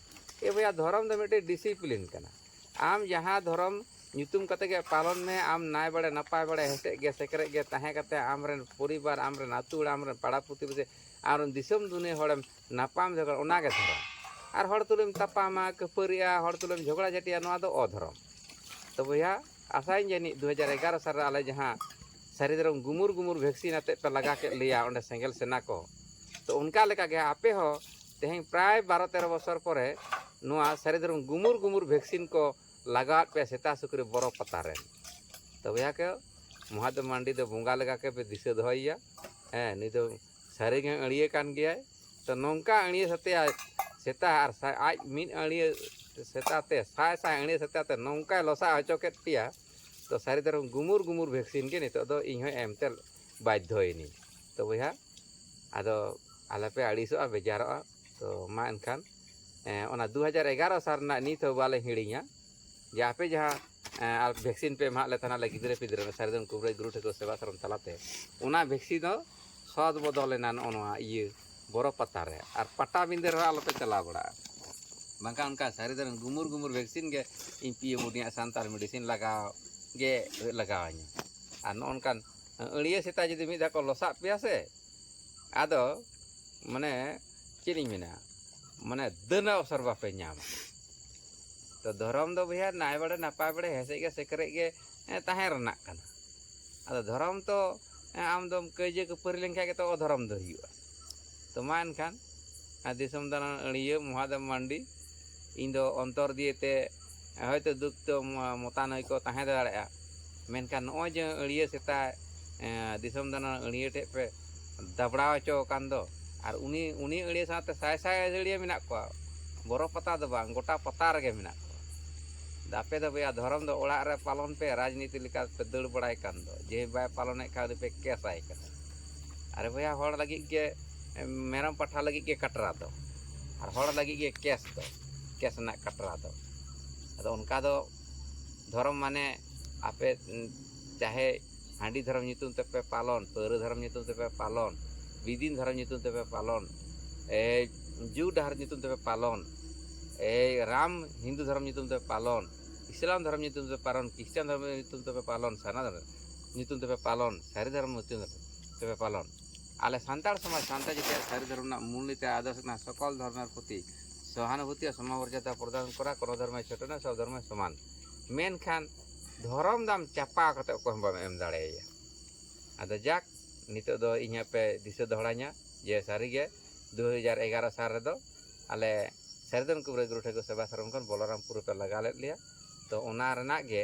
ᱮ ᱵᱚᱭᱦᱟ, ᱫᱷᱚᱨᱚᱢ ᱫᱚ ᱢᱤᱫᱴᱮᱱ ᱰᱤᱥᱤᱯᱞᱤᱱ ᱠᱟᱱᱟ᱾ ᱟᱢ ᱡᱟᱦᱟᱸ ᱫᱷᱚᱨᱚᱢ ᱧᱩᱛᱩᱢ ᱠᱟᱛᱮ ᱜᱮ ᱯᱟᱞᱚᱱ ᱢᱮ, ᱟᱢ ᱱᱟᱭ ᱵᱟᱲᱮ ᱱᱟᱯᱟᱭ ᱵᱟᱲᱮ ᱦᱮᱸᱥᱮᱡ ᱜᱮ ᱥᱮᱠᱨᱮᱡ ᱜᱮ ᱛᱟᱦᱮᱸ ᱠᱟᱛᱮ ᱟᱢᱨᱮᱱ ᱯᱚᱨᱤᱵᱟᱨ, ᱟᱢᱨᱮᱱ ᱟᱹᱛᱩ ᱚᱲᱟᱜ, ᱟᱢᱨᱮᱱ ᱯᱟᱲᱟ ᱯᱩᱛᱤ ᱯᱩᱛᱤ, ᱟᱢᱨᱮᱱ ᱫᱤᱥᱚᱢ ᱫᱩᱱᱤᱭᱟᱹ ᱦᱚᱲᱮᱢ ᱱᱟᱯᱟᱢ ᱡᱷᱚᱜᱽᱲᱟ, ᱚᱱᱟᱜᱮ ᱫᱷᱚᱨᱚᱢ᱾ ᱟᱨ ᱦᱚᱲ ᱛᱩᱞᱩᱡ ᱮᱢ ᱛᱟᱯᱟᱢᱟ, ᱠᱷᱟᱹᱯᱟᱹᱨᱤᱜᱼᱟ, ᱦᱚᱲ ᱛᱩᱞᱩᱡ ᱮᱢ ᱡᱷᱚᱜᱽᱲᱟ ᱡᱷᱟᱹᱴᱤᱜᱼᱟ, ᱱᱚᱣᱟ ᱫᱚ ᱚᱫᱷᱚᱨᱚᱢ᱾ ᱛᱚ ᱵᱚᱭᱦᱟ, ᱟᱥᱟᱭᱟᱹᱧ ᱡᱟᱹᱱᱤᱡ ᱫᱩ ᱦᱟᱡᱟᱨ ᱮᱜᱟᱨᱚ ᱥᱟᱞ ᱨᱮ ᱟᱞᱮ ᱡᱟᱦᱟᱸ ᱥᱟᱹᱨᱤ ᱫᱷᱚᱨᱚᱢ ᱜᱩᱢᱩᱨ ᱜᱩᱢᱩᱨ ᱵᱷᱮᱠᱥᱤᱱ ᱟᱛᱮᱫ ᱯᱮ ᱞᱟᱜᱟ ᱠᱮᱫ ᱞᱮᱭᱟ ᱚᱸᱰᱮ ᱥᱮᱸᱜᱮᱞ ᱥᱮᱱᱟ ᱠᱚ, ᱛᱚ ᱚᱱᱠᱟ ᱞᱮᱠᱟᱜᱮ ᱟᱯᱮ ᱦᱚᱸ ᱛᱮᱦᱮᱧ ᱯᱨᱟᱭ ᱵᱟᱨᱚ ᱛᱮᱨᱚ ᱵᱚᱪᱷᱚᱨ ᱯᱚᱨᱮ ᱱᱚᱣᱟ ᱥᱟᱹᱨᱤ ᱫᱷᱚᱨᱚᱢ ᱜᱩᱢᱩᱨ ᱜᱩᱢᱩᱨ ᱵᱷᱮᱠᱥᱤᱱ ᱠᱚ ᱞᱟᱜᱟᱣᱟᱫ ᱯᱮᱭᱟ ᱥᱮᱛᱟ ᱥᱩᱠᱨᱤ ᱵᱚᱨᱚ ᱯᱟᱛᱟ ᱨᱮᱱ᱾ ᱛᱚ ᱵᱚᱭᱦᱟ ᱠᱚ, ᱢᱚᱦᱟᱫᱮᱵ ᱢᱟᱱᱰᱤ ᱫᱚ ᱵᱚᱸᱜᱟ ᱞᱮᱠᱟ ᱜᱮ ᱯᱮ ᱫᱤᱥᱟᱹ ᱫᱚᱦᱚᱭᱮᱭᱟ᱾ ᱦᱮᱸ, ᱱᱩᱭ ᱫᱚ ᱥᱟᱹᱨᱤ ᱜᱮ ᱟᱹᱲᱤᱭᱟᱹ ᱠᱟᱱ ᱜᱮᱭᱟᱭ᱾ ᱛᱚ ᱱᱚᱝᱠᱟ ᱟᱹᱲᱤᱭᱟᱹ ᱥᱟᱛᱮ ᱥᱮᱛᱟ ᱟᱨ ᱥᱟ-, ᱟᱡ ᱢᱤᱫ ᱟᱹᱲᱤᱭᱟᱹ ᱥᱮᱛᱟ ᱛᱮ ᱥᱟᱭ ᱥᱟᱭ ᱟᱹᱲᱤᱭᱟᱹ ᱥᱮᱛᱟ ᱛᱮ ᱱᱚᱝᱠᱟᱭ ᱞᱚᱥᱟ ᱦᱚᱪᱚ ᱠᱮᱫ ᱯᱮᱭᱟ᱾ ᱛᱚ ᱥᱟᱹᱨᱤ ᱫᱷᱚᱨᱚᱢ ᱜᱩᱢᱩᱨ ᱜᱩᱢᱩᱨ ᱵᱷᱮᱠᱥᱤᱱ ᱜᱮ ᱱᱤᱛᱚᱜ ᱫᱚ ᱤᱧ ᱦᱚᱸ ᱮᱢ ᱛᱮ ᱵᱟᱫᱽᱫᱷᱚᱭᱮᱱᱟᱹᱧ᱾ ᱛᱚ ᱵᱚᱭᱦᱟ, ᱟᱫᱚ ᱟᱞᱚᱯᱮ ᱟᱹᱲᱤᱥᱚᱜᱼᱟ, ᱵᱮᱡᱟᱨᱚᱜᱼᱟ᱾ ᱛᱚ ᱢᱟ ᱮᱱᱠᱷᱟᱱ, ᱮᱸ, ᱚᱱᱟ ᱫᱩ ᱦᱟᱡᱟᱨ ᱮᱜᱟᱨᱚ ᱥᱟᱞ ᱨᱮᱱᱟᱜ ᱱᱤᱛ ᱦᱚᱸ ᱵᱟᱞᱮ ᱦᱤᱲᱤᱧᱟ᱾ ᱡᱮ ᱟᱯᱮ ᱡᱟᱦᱟᱸ, ᱮᱸ, ᱟᱨ ᱵᱷᱮᱠᱥᱤᱱ ᱯᱮ ᱮᱢᱟᱜ ᱞᱮ ᱛᱟᱦᱮᱱᱟ ᱟᱞᱮ ᱜᱤᱫᱽᱨᱟᱹ ᱯᱤᱫᱽᱨᱟᱹ ᱨᱮ, ᱥᱟᱹᱨᱤ ᱫᱷᱚᱨᱚᱢ ᱠᱩᱵᱨᱟᱹ ᱜᱩᱨᱩ ᱴᱷᱟᱹᱠᱩᱨ ᱥᱮᱵᱟ ᱥᱟᱨᱚᱢ ᱛᱟᱞᱟᱛᱮ, ᱚᱱᱟ ᱵᱷᱮᱠᱥᱤᱱ ᱫᱚ ᱥᱚᱛ ᱵᱚᱫᱚᱞ ᱮᱱᱟ ᱱᱚᱜᱼᱚ ᱱᱚᱣᱟ ᱤᱭᱟᱹ ᱵᱚᱨᱚ ᱯᱟᱛᱟ ᱨᱮ᱾ ᱟᱨ ᱯᱟᱴᱟᱵᱤᱸᱫᱟᱹ ᱨᱮᱦᱚᱸ ᱟᱞᱚᱯᱮ ᱪᱟᱞᱟᱣ ᱵᱟᱲᱟᱜᱼᱟ, ᱵᱟᱝᱠᱷᱟᱱ ᱚᱱᱠᱟ ᱥᱟᱹᱨᱤ ᱫᱷᱚᱨᱚᱢ ᱜᱩᱢᱩᱨ ᱜᱩᱢᱩᱨ ᱵᱷᱮᱠᱥᱤᱱ ᱜᱮ ᱤᱧ ᱯᱤ ᱮᱢ ᱩᱱᱤᱭᱟᱜ ᱥᱟᱱᱛᱟᱲ ᱢᱮᱰᱤᱥᱤᱱ ᱞᱟᱜᱟᱣ ᱜᱮ ᱞᱟᱜᱟᱣᱟᱹᱧᱟ᱾ ᱟᱨ ᱱᱚᱜᱼᱚ ᱱᱚᱝᱠᱟᱱ ᱟᱹᱲᱤᱭᱟᱹ ᱥᱮᱛᱟ ᱡᱩᱫᱤ ᱢᱤᱫ ᱫᱷᱟᱣ ᱠᱚ ᱞᱚᱥᱟᱜ ᱯᱮᱭᱟ ᱥᱮ, ᱟᱫᱚ ᱢᱟᱱᱮ ᱪᱮᱫ ᱤᱧ ᱢᱮᱱᱟ, ᱢᱟᱱᱮ ᱫᱟᱹᱱ ᱚᱵᱥᱚᱨ ᱵᱟᱯᱮ ᱧᱟᱢᱟ᱾ ᱛᱚ ᱫᱷᱚᱨᱚᱢ ᱫᱚ ᱵᱚᱭᱦᱟ ᱱᱟᱭ ᱵᱟᱲᱮ ᱱᱟᱯᱟᱭ ᱵᱟᱲᱮ ᱦᱮᱸᱥᱮᱡ ᱜᱮ ᱥᱮᱠᱨᱮᱡ ᱜᱮ, ᱮᱸ, ᱛᱟᱦᱮᱸ ᱨᱮᱱᱟᱜ ᱠᱟᱱᱟ᱾ ᱟᱫᱚ ᱫᱷᱚᱨᱚᱢ ᱛᱚ, ᱮᱸ, ᱟᱢ ᱫᱚᱢ ᱠᱟᱹᱭᱡᱟᱹ ᱠᱷᱟᱹᱯᱟᱹᱨᱤ ᱞᱮᱱᱠᱷᱟᱱ ᱜᱮᱛᱚ ᱚᱫᱷᱚᱨᱚᱢ ᱫᱚ ᱦᱩᱭᱩᱜᱼᱟ᱾ ᱛᱚ ᱢᱟ ᱮᱱᱠᱷᱟᱱ, ᱟᱨ ᱫᱤᱥᱚᱢ ᱫᱟᱬᱟᱱ ᱟᱹᱲᱤᱭᱟᱹ ᱢᱚᱦᱟᱫᱮᱵ ᱢᱟᱱᱰᱤ, ᱤᱧ ᱫᱚ ᱚᱱᱛᱚᱨ ᱫᱤᱭᱮ ᱛᱮ ᱦᱚᱭᱛᱳ ᱫᱩᱠ ᱛᱚ ᱢᱚ-, ᱢᱚᱛᱟᱱᱚᱭ ᱠᱚ ᱛᱟᱦᱮᱸ ᱫᱟᱲᱮᱭᱟᱜᱼᱟ, ᱢᱮᱱᱠᱷᱟᱱ ᱱᱚᱜᱼᱚᱭ ᱡᱮ ᱟᱹᱲᱤᱭᱟᱹ ᱥᱮᱛᱟ, ᱮᱸ, ᱫᱤᱥᱚᱢ ᱫᱟᱬᱟᱱ ᱟᱹᱲᱤᱭᱟᱹ ᱴᱷᱮᱡ ᱯᱮ ᱫᱟᱵᱲᱟᱣ ᱦᱚᱪᱚ ᱟᱠᱟᱱ ᱫᱚ, ᱟᱨ ᱩᱱᱤ, ᱩᱱᱤ ᱟᱹᱲᱤᱭᱟᱹ ᱥᱟᱶᱛᱮ ᱥᱟᱭ ᱥᱟᱭ ᱟᱹᱲᱤᱭᱟᱹ ᱢᱮᱱᱟᱜ ᱠᱚᱣᱟ, ᱵᱚᱨᱚ ᱯᱟᱛᱟ ᱫᱚ ᱵᱟᱝ, ᱜᱚᱴᱟ ᱯᱟᱛᱟ ᱨᱮᱜᱮ ᱢᱮᱱᱟᱜ ᱠᱚᱣᱟ᱾ ᱟᱫᱚ ᱟᱯᱮ ᱫᱚ ᱵᱚᱭᱦᱟ ᱫᱷᱚᱨᱚᱢ ᱫᱚ ᱚᱲᱟᱜ ᱨᱮ ᱯᱟᱞᱚᱱ ᱯᱮ, ᱨᱟᱡᱽᱱᱤᱛᱤ ᱞᱮᱠᱟ ᱯᱮ ᱫᱟᱹᱲ ᱵᱟᱲᱟᱭ ᱠᱟᱱ ᱫᱚ, ᱡᱮ ᱵᱟᱭ ᱯᱟᱞᱚᱱᱮᱫ ᱠᱷᱟᱱ ᱩᱱᱤ ᱯᱮ ᱠᱮᱥ ᱟᱭ ᱠᱟᱱᱟ᱾ ᱟᱨᱮ ᱵᱚᱭᱦᱟ, ᱦᱚᱲ ᱞᱟᱹᱜᱤᱫ ᱜᱮ ᱢᱮᱨᱚᱢ ᱯᱟᱴᱷᱟ ᱞᱟᱹᱜᱤᱫ ᱜᱮ ᱠᱟᱴᱨᱟ ᱫᱚ, ᱟᱨ ᱦᱚᱲ ᱞᱟᱹᱜᱤᱫ ᱜᱮ ᱠᱮᱥ ᱫᱚ, ᱠᱮᱥ ᱨᱮᱱᱟᱜ ᱠᱟᱴᱨᱟ ᱫᱚ᱾ ᱟᱫᱚ ᱚᱱᱠᱟ ᱫᱚ ᱫᱷᱚᱨᱚᱢ ᱢᱟᱱᱮ ᱟᱯᱮ, ᱩᱸ, ᱪᱟᱦᱮ ᱦᱟᱺᱰᱤ ᱫᱷᱚᱨᱚᱢ ᱧᱩᱛᱩᱢ ᱛᱮᱯᱮ ᱯᱟᱞᱚᱱ, ᱯᱟᱹᱣᱨᱟᱹ ᱫᱷᱚᱨᱚᱢ ᱧᱩᱛᱩᱢ ᱛᱮᱯᱮ ᱯᱟᱞᱚᱱ, ᱵᱤᱫᱤᱱ ᱫᱷᱚᱨᱚᱢ ᱧᱩᱛᱩᱢ ᱛᱮᱯᱮ ᱯᱟᱞᱚᱱ, ᱮᱭ ᱡᱩ ᱰᱟᱦᱟᱨ ᱧᱩᱛᱩᱢ ᱛᱮᱯᱮ ᱯᱟᱞᱚᱱ, ᱮᱭ ᱨᱟᱢ ᱦᱤᱱᱫᱩ ᱫᱷᱚᱨᱚᱢ ᱧᱩᱛᱩᱢ ᱛᱮᱯᱮ ᱯᱟᱞᱚᱱ, ᱤᱥᱞᱟᱢ ᱫᱷᱚᱨᱚᱢ ᱧᱩᱛᱩᱢ ᱛᱮᱯᱮ ᱯᱟᱞᱚᱱ, ᱠᱷᱨᱤᱥᱴᱟᱱ ᱫᱷᱚᱨᱚᱢ ᱧᱩᱛᱩᱢ ᱛᱮᱯᱮ ᱯᱟᱞᱚᱱ, ᱥᱟᱨᱱᱟ ᱫᱷᱚᱨᱚᱢ ᱧᱩᱛᱩᱢ ᱛᱮᱯᱮ ᱯᱟᱞᱚᱱ, ᱥᱟᱹᱨᱤ ᱫᱷᱚᱨᱚᱢ ᱧᱩᱛᱩᱢ ᱛᱮᱯᱮ ᱯᱟᱞᱚᱱ᱾ ᱟᱞᱮ ᱥᱟᱱᱛᱟᱲ ᱥᱚᱢᱟᱡᱽ, ᱥᱟᱱᱛᱟᱲ ᱡᱟᱹᱛᱤᱭᱟᱜ ᱥᱟᱹᱨᱤ ᱫᱷᱚᱨᱚᱢ ᱨᱮᱱᱟᱜ ᱢᱩᱞ ᱱᱤᱛᱤ ᱟᱫᱚᱨᱥ ᱠᱟᱱᱟ ᱥᱚᱠᱚᱞ ᱫᱷᱚᱨᱢᱮᱨ ᱯᱨᱚᱛᱤ ᱥᱚᱦᱟᱱᱩᱵᱷᱩᱛᱤᱭᱟ ᱥᱚᱢᱟᱵᱚᱨᱡᱚᱛᱟ ᱯᱨᱚᱫᱟᱱ ᱠᱚᱨᱟ, ᱠᱳᱱᱳ ᱫᱷᱚᱨᱢᱚ ᱪᱷᱳᱴᱚ ᱱᱚᱭ, ᱥᱚᱵ ᱫᱷᱚᱨᱢᱚ ᱥᱚᱢᱟᱱ᱾ ᱢᱮᱱᱠᱷᱟᱱ ᱫᱷᱚᱨᱚᱢ ᱫᱟᱢ ᱪᱟᱯᱟ ᱠᱟᱛᱮ ᱚᱠᱚᱭ ᱦᱚᱸ ᱵᱟᱢ ᱮᱢ ᱫᱟᱲᱮᱭᱟᱭᱟ᱾ ᱟᱫᱚ ᱡᱟᱠ, ᱱᱤᱛᱚᱜ ᱫᱚ ᱤᱧ ᱦᱟᱯᱮ ᱫᱤᱥᱟᱹ ᱫᱚᱦᱲᱟᱧᱟ ᱡᱮ ᱥᱟᱹᱨᱤᱜᱮ ᱫᱩ ᱦᱟᱡᱟᱨ ᱮᱜᱟᱨᱚ ᱥᱟᱞ ᱨᱮᱫᱚ ᱟᱞᱮ ᱥᱟᱹᱨᱤᱫᱷᱚᱨᱚᱢ ᱠᱩᱵᱨᱟᱹ ᱜᱩᱨᱩ ᱴᱷᱟᱹᱠᱩᱨ ᱥᱮᱵᱟ ᱥᱟᱨᱚᱢ ᱠᱷᱚᱱ ᱵᱚᱞᱚᱨᱟᱢᱯᱩᱨ ᱨᱮᱯᱮ ᱞᱟᱜᱟ ᱞᱮᱫ ᱞᱮᱭᱟ᱾ ᱛᱚ ᱚᱱᱟ ᱨᱮᱱᱟᱜ ᱜᱮ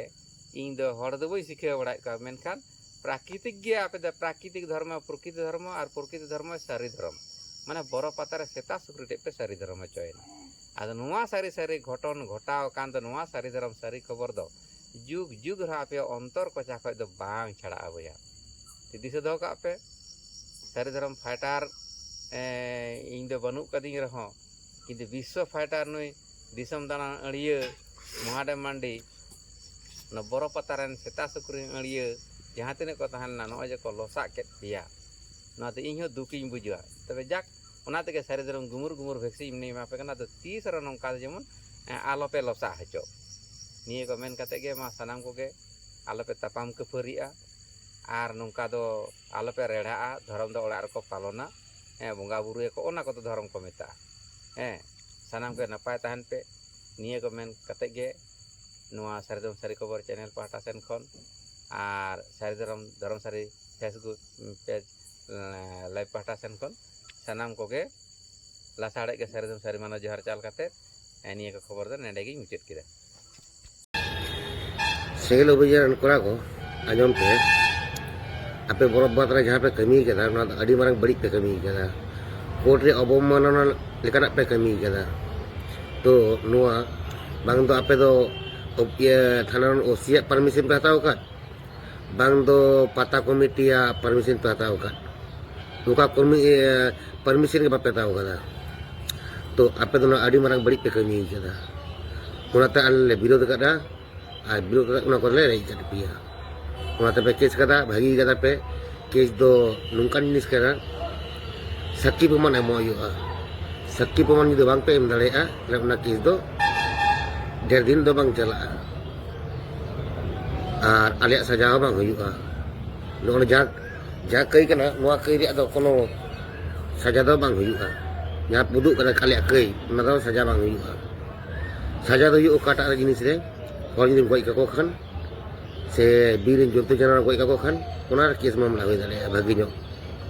ᱤᱧ ᱫᱚ ᱦᱚᱲ ᱫᱚ ᱵᱟᱹᱧ ᱥᱤᱠᱷᱟᱹᱣ ᱵᱟᱲᱟᱭᱮᱫ ᱠᱚᱣᱟ, ᱢᱮᱱᱠᱷᱟᱱ ᱯᱨᱟᱠᱨᱤᱛᱤᱠ ᱜᱮ ᱟᱯᱮ ᱫᱚ ᱯᱨᱟᱠᱨᱤᱛᱤᱠ ᱫᱷᱚᱨᱢᱚ, ᱯᱨᱚᱠᱨᱤᱛᱤ ᱫᱷᱚᱨᱢᱚ ᱟᱨ ᱯᱨᱚᱠᱨᱤᱛᱤ ᱫᱷᱚᱨᱢᱚ ᱥᱟᱹᱨᱤ ᱫᱷᱚᱨᱚᱢ᱾ ᱢᱟᱱᱮ ᱵᱚᱨᱚ ᱯᱟᱛᱟ ᱨᱮ ᱥᱮᱛᱟ ᱥᱩᱠᱨᱤ ᱴᱷᱮᱡ ᱯᱮ ᱥᱟᱹᱨᱤ ᱫᱷᱚᱨᱚᱢ ᱦᱚᱪᱚᱭᱮᱱᱟ᱾ ᱟᱫᱚ ᱱᱚᱣᱟ ᱥᱟᱹᱨᱤ ᱥᱟᱹᱨᱤ ᱜᱷᱚᱴᱚᱱ ᱜᱷᱚᱴᱟᱣ ᱟᱠᱟᱱ ᱫᱚ, ᱱᱚᱣᱟ ᱥᱟᱹᱨᱤ ᱫᱷᱚᱨᱚᱢ ᱥᱟᱹᱨᱤ ᱠᱷᱚᱵᱚᱨ ᱫᱚ ᱡᱩᱜᱽ ᱡᱩᱜᱽ ᱨᱮᱦᱚᱸ ᱟᱯᱮᱭᱟᱜ ᱚᱱᱛᱚᱨ ᱠᱚᱪᱟ ᱠᱷᱚᱡ ᱫᱚ ᱵᱟᱝ ᱪᱷᱟᱲᱟᱜᱼᱟ ᱵᱚᱭᱦᱟ᱾ ᱫᱤᱥᱟᱹ ᱫᱚᱦᱚ ᱠᱟᱜ ᱯᱮ, ᱥᱟᱹᱨᱤ ᱫᱷᱚᱨᱚᱢ ᱯᱷᱟᱭᱴᱟᱨ ᱤᱧ ᱫᱚ ᱵᱟᱹᱱᱩᱜ ᱠᱟᱫᱤᱧ ᱨᱮᱦᱚᱸ, ᱠᱤᱱᱛᱩ ᱵᱤᱥᱥᱚ ᱯᱷᱟᱭᱴᱟᱨ ᱱᱩᱭ ᱫᱤᱥᱚᱢ ᱫᱟᱬᱟᱱ ᱟᱹᱲᱭᱟᱹ ᱢᱚᱦᱟᱫᱮᱵ ᱢᱟᱱᱰᱤ ᱚᱱᱟ ᱵᱚᱨᱚ ᱯᱟᱛᱟ ᱨᱮᱱ ᱥᱮᱛᱟ ᱥᱩᱠᱨᱤ ᱟᱹᱲᱭᱟᱹ ᱡᱟᱦᱟᱸ ᱛᱤᱱᱟᱹᱜ ᱠᱚ ᱛᱟᱦᱮᱸ ᱞᱮᱱᱟ, ᱱᱚᱜᱼᱚᱭ ᱡᱮ ᱠᱚ ᱞᱚᱥᱟᱜ ᱠᱮᱫ ᱯᱮᱭᱟ, ᱱᱚᱣᱟᱛᱮ ᱤᱧ ᱦᱚᱸ ᱫᱩᱠᱤᱧ ᱵᱩᱡᱷᱟᱹᱣᱟ᱾ ᱛᱚᱵᱮ ᱡᱟᱠ, ᱚᱱᱟ ᱛᱮᱜᱮ ᱥᱟᱹᱨᱤ ᱫᱷᱚᱨᱚᱢ ᱜᱩᱢᱩᱨ ᱜᱩᱢᱩᱨ ᱵᱷᱮᱠᱥᱤᱱ ᱤᱧ ᱮᱢᱟ ᱯᱮ ᱠᱟᱱᱟ᱾ ᱟᱫᱚ ᱛᱤᱥ ᱨᱮᱦᱚᱸ ᱱᱚᱝᱠᱟ ᱫᱚ ᱡᱮᱢᱚᱱ ᱮᱸ, ᱟᱞᱚᱯᱮ ᱞᱚᱥᱟᱜ ᱦᱚᱪᱚᱜ᱾ ᱱᱤᱭᱟᱹ ᱠᱚ ᱢᱮᱱ ᱠᱟᱛᱮ ᱜᱮ ᱢᱟ ᱥᱟᱱᱟᱢ ᱠᱚᱜᱮ ᱟᱞᱚᱯᱮ ᱛᱟᱯᱟᱢ ᱠᱷᱟᱹᱯᱟᱹᱨᱤᱜᱼᱟ ᱟᱨ ᱱᱚᱝᱠᱟ ᱫᱚ ᱟᱞᱚᱯᱮ ᱨᱮᱲᱦᱟᱜᱼᱟ᱾ ᱫᱷᱚᱨᱚᱢ ᱫᱚ ᱚᱲᱟᱜ ᱨᱮᱠᱚ ᱯᱟᱞᱚᱱᱟ, ᱦᱮᱸ, ᱵᱚᱸᱜᱟ ᱵᱩᱨᱩᱭᱟᱠᱚ, ᱚᱱᱟ ᱠᱚᱫᱚ ᱫᱷᱚᱨᱚᱢ ᱠᱚ ᱢᱮᱛᱟᱜᱼᱟ᱾ ᱦᱮᱸ, ᱥᱟᱱᱟᱢ ᱜᱮ ᱱᱟᱯᱟᱭ ᱛᱟᱦᱮᱱ ᱯᱮ᱾ ᱱᱤᱭᱟᱹ ᱠᱚ ᱢᱮᱱ ᱠᱟᱛᱮ ᱜᱮ ᱱᱚᱣᱟ ᱥᱟᱹᱨᱤᱫᱷᱚᱨᱚᱢ ᱥᱟᱹᱨᱤ ᱠᱷᱚᱵᱚᱨ ᱪᱮᱱᱮᱞ ᱯᱟᱦᱴᱟ ᱥᱮᱱ ᱠᱷᱚᱱ ᱟᱨ ᱥᱟᱹᱨᱤᱫᱷᱚᱨᱚᱢ ᱫᱷᱚᱨᱚᱢ ᱥᱟᱹᱨᱤ ᱯᱷᱮᱥᱵᱩᱠ ᱯᱮᱡᱽ, ᱮᱸ, ᱞᱟᱭᱤᱵᱷ ᱯᱟᱦᱴᱟ ᱥᱮᱱ ᱠᱷᱚᱱ ᱥᱟᱱᱟᱢ ᱠᱚᱜᱮ ᱞᱟᱥᱟᱲᱦᱮᱫ ᱜᱮ ᱥᱟᱹᱨᱤᱫᱷᱚᱨᱚᱢ ᱥᱟᱹᱨᱤ ᱢᱟᱱᱟᱣ ᱡᱚᱦᱟᱨ ᱪᱟᱞ ᱠᱟᱛᱮ, ᱮᱸ, ᱱᱤᱭᱟᱹ ᱠᱚ ᱠᱷᱚᱵᱚᱨ ᱫᱚ ᱱᱚᱰᱮ ᱜᱤᱧ ᱢᱩᱪᱟᱹᱫ ᱠᱮᱫᱟ᱾ ᱥᱮᱸᱜᱮᱞ ᱚᱵᱷᱤᱡᱟᱱ ᱠᱚᱲᱟ ᱠᱚ, ᱟᱸᱡᱚᱢ ᱯᱮ, ᱟᱯᱮ ᱵᱚᱨᱚᱯ ᱵᱟᱸᱫᱽ ᱨᱮ ᱡᱟᱦᱟᱸ ᱯᱮ ᱠᱟᱹᱢᱤ ᱠᱟᱫᱟ, ᱱᱚᱣᱟ ᱫᱚ ᱟᱹᱰᱤ ᱢᱟᱨᱟᱝ ᱵᱟᱹᱲᱤᱡ ᱯᱮ ᱠᱟᱹᱢᱤ ᱠᱟᱫᱟ᱾ ᱠᱳᱨᱴ ᱨᱮ ᱚᱵᱚᱢᱟᱱᱚᱱᱟ ᱞᱮᱠᱟᱱᱟᱜ ᱯᱮ ᱠᱟᱹᱢᱤ ᱠᱟᱫᱟ᱾ ᱛᱚ ᱱᱚᱣᱟ ᱵᱟᱝ ᱫᱚ ᱟᱯᱮ ᱫᱚ, ᱤᱭᱟᱹ, ᱛᱷᱟᱱᱟ ᱨᱮᱱ ᱳᱥᱤᱭᱟᱜ ᱯᱟᱨᱢᱤᱥᱚᱱ ᱯᱮ ᱦᱟᱛᱟᱣ ᱟᱠᱟᱫ, ᱵᱟᱝ ᱫᱚ ᱯᱟᱛᱟ ᱠᱚᱢᱤᱴᱤᱭᱟᱜ ᱯᱟᱨᱢᱤᱥᱚᱱ ᱯᱮ ᱦᱟᱛᱟᱣ ᱟᱠᱟᱫ, ᱱᱚᱝᱠᱟ ᱠᱚᱢᱤ-, ᱤᱭᱟᱹ, ᱯᱟᱨᱢᱤᱥᱚᱱ ᱜᱮ ᱵᱟᱯᱮ ᱦᱟᱛᱟᱣ ᱟᱠᱟᱫᱟ᱾ ᱛᱚ ᱟᱯᱮ ᱫᱚ ᱱᱚᱣᱟ ᱟᱹᱰᱤ ᱢᱟᱨᱟᱝ ᱵᱟᱹᱲᱤᱡ ᱯᱮ ᱠᱟᱹᱢᱤ ᱠᱟᱫᱟ᱾ ᱚᱱᱟᱛᱮ ᱟᱞᱮ ᱞᱮ ᱵᱤᱨᱳᱫ ᱟᱠᱟᱫᱟ᱾ ᱟᱨ ᱵᱤᱨᱳᱫ ᱠᱟᱛᱮ ᱚᱱᱟ ᱠᱚᱨᱮ ᱞᱮ ᱨᱮᱡ ᱠᱟᱫ ᱯᱮᱭᱟ᱾ ᱚᱱᱟ ᱛᱮᱯᱮ ᱠᱮᱥ ᱠᱟᱫᱟ, ᱵᱷᱟᱹᱜᱤ ᱠᱟᱫᱟ ᱯᱮ᱾ ᱠᱮᱥ ᱫᱚ ᱱᱚᱝᱠᱟᱱ ᱡᱤᱱᱤᱥ ᱠᱟᱱᱟ, ᱥᱟᱹᱠᱷᱤ ᱯᱨᱚᱢᱟᱱ ᱮᱢᱚᱜ ᱦᱩᱭᱩᱜᱼᱟ᱾ ᱥᱟᱹᱠᱷᱤ ᱯᱨᱚᱢᱟᱱ ᱡᱩᱫᱤ ᱵᱟᱝ ᱯᱮ ᱮᱢ ᱫᱟᱲᱮᱭᱟᱜᱼᱟ, ᱛᱟᱦᱞᱮ ᱚᱱᱟ ᱠᱮᱥ ᱫᱚ ᱰᱷᱮᱨ ᱫᱤᱱ ᱫᱚ ᱵᱟᱝ ᱪᱟᱞᱟᱜᱼᱟ᱾ ᱟᱨ ᱟᱞᱮᱭᱟᱜ ᱥᱟᱡᱟ ᱦᱚᱸ ᱵᱟᱝ ᱦᱩᱭᱩᱜᱼᱟ᱾ ᱱᱚᱜᱼᱚᱭ ᱡᱟ, ᱡᱟ ᱠᱟᱹᱭ ᱠᱟᱱᱟ, ᱱᱚᱣᱟ ᱠᱟᱹᱭ ᱨᱮᱭᱟᱜ ᱫᱚ ᱠᱳᱱᱳ ᱥᱟᱡᱟ ᱫᱚ ᱵᱟᱝ ᱦᱩᱭᱩᱜᱼᱟ᱾ ᱡᱟᱦᱟᱸ ᱩᱫᱩᱜ ᱠᱟᱱᱟ ᱟᱞᱮᱭᱟᱜ ᱠᱟᱹᱭ, ᱚᱱᱟ ᱫᱚ ᱥᱟᱡᱟ ᱵᱟᱝ ᱦᱩᱭᱩᱜᱼᱟ᱾ ᱥᱟᱡᱟ ᱫᱚ ᱦᱩᱭᱩᱜᱼᱟ ᱚᱠᱟᱴᱟᱜ ᱨᱮ ᱡᱤᱱᱤᱥ ᱨᱮ ᱦᱚᱲ ᱡᱩᱫᱤᱢ ᱜᱚᱡ ᱠᱟᱠᱚ ᱠᱷᱟᱱ, ᱥᱮ ᱵᱤᱨ ᱨᱮᱱ ᱡᱚᱱᱛᱩ ᱡᱟᱱᱣᱟᱨ ᱜᱚᱡ ᱠᱟᱠᱚ ᱠᱷᱟᱱ, ᱚᱱᱟ ᱨᱮ ᱠᱮᱥ ᱢᱟᱢᱞᱟ ᱦᱩᱭ ᱫᱟᱲᱮᱭᱟᱜᱼᱟ ᱵᱷᱟᱹᱜᱤ ᱧᱚᱜ,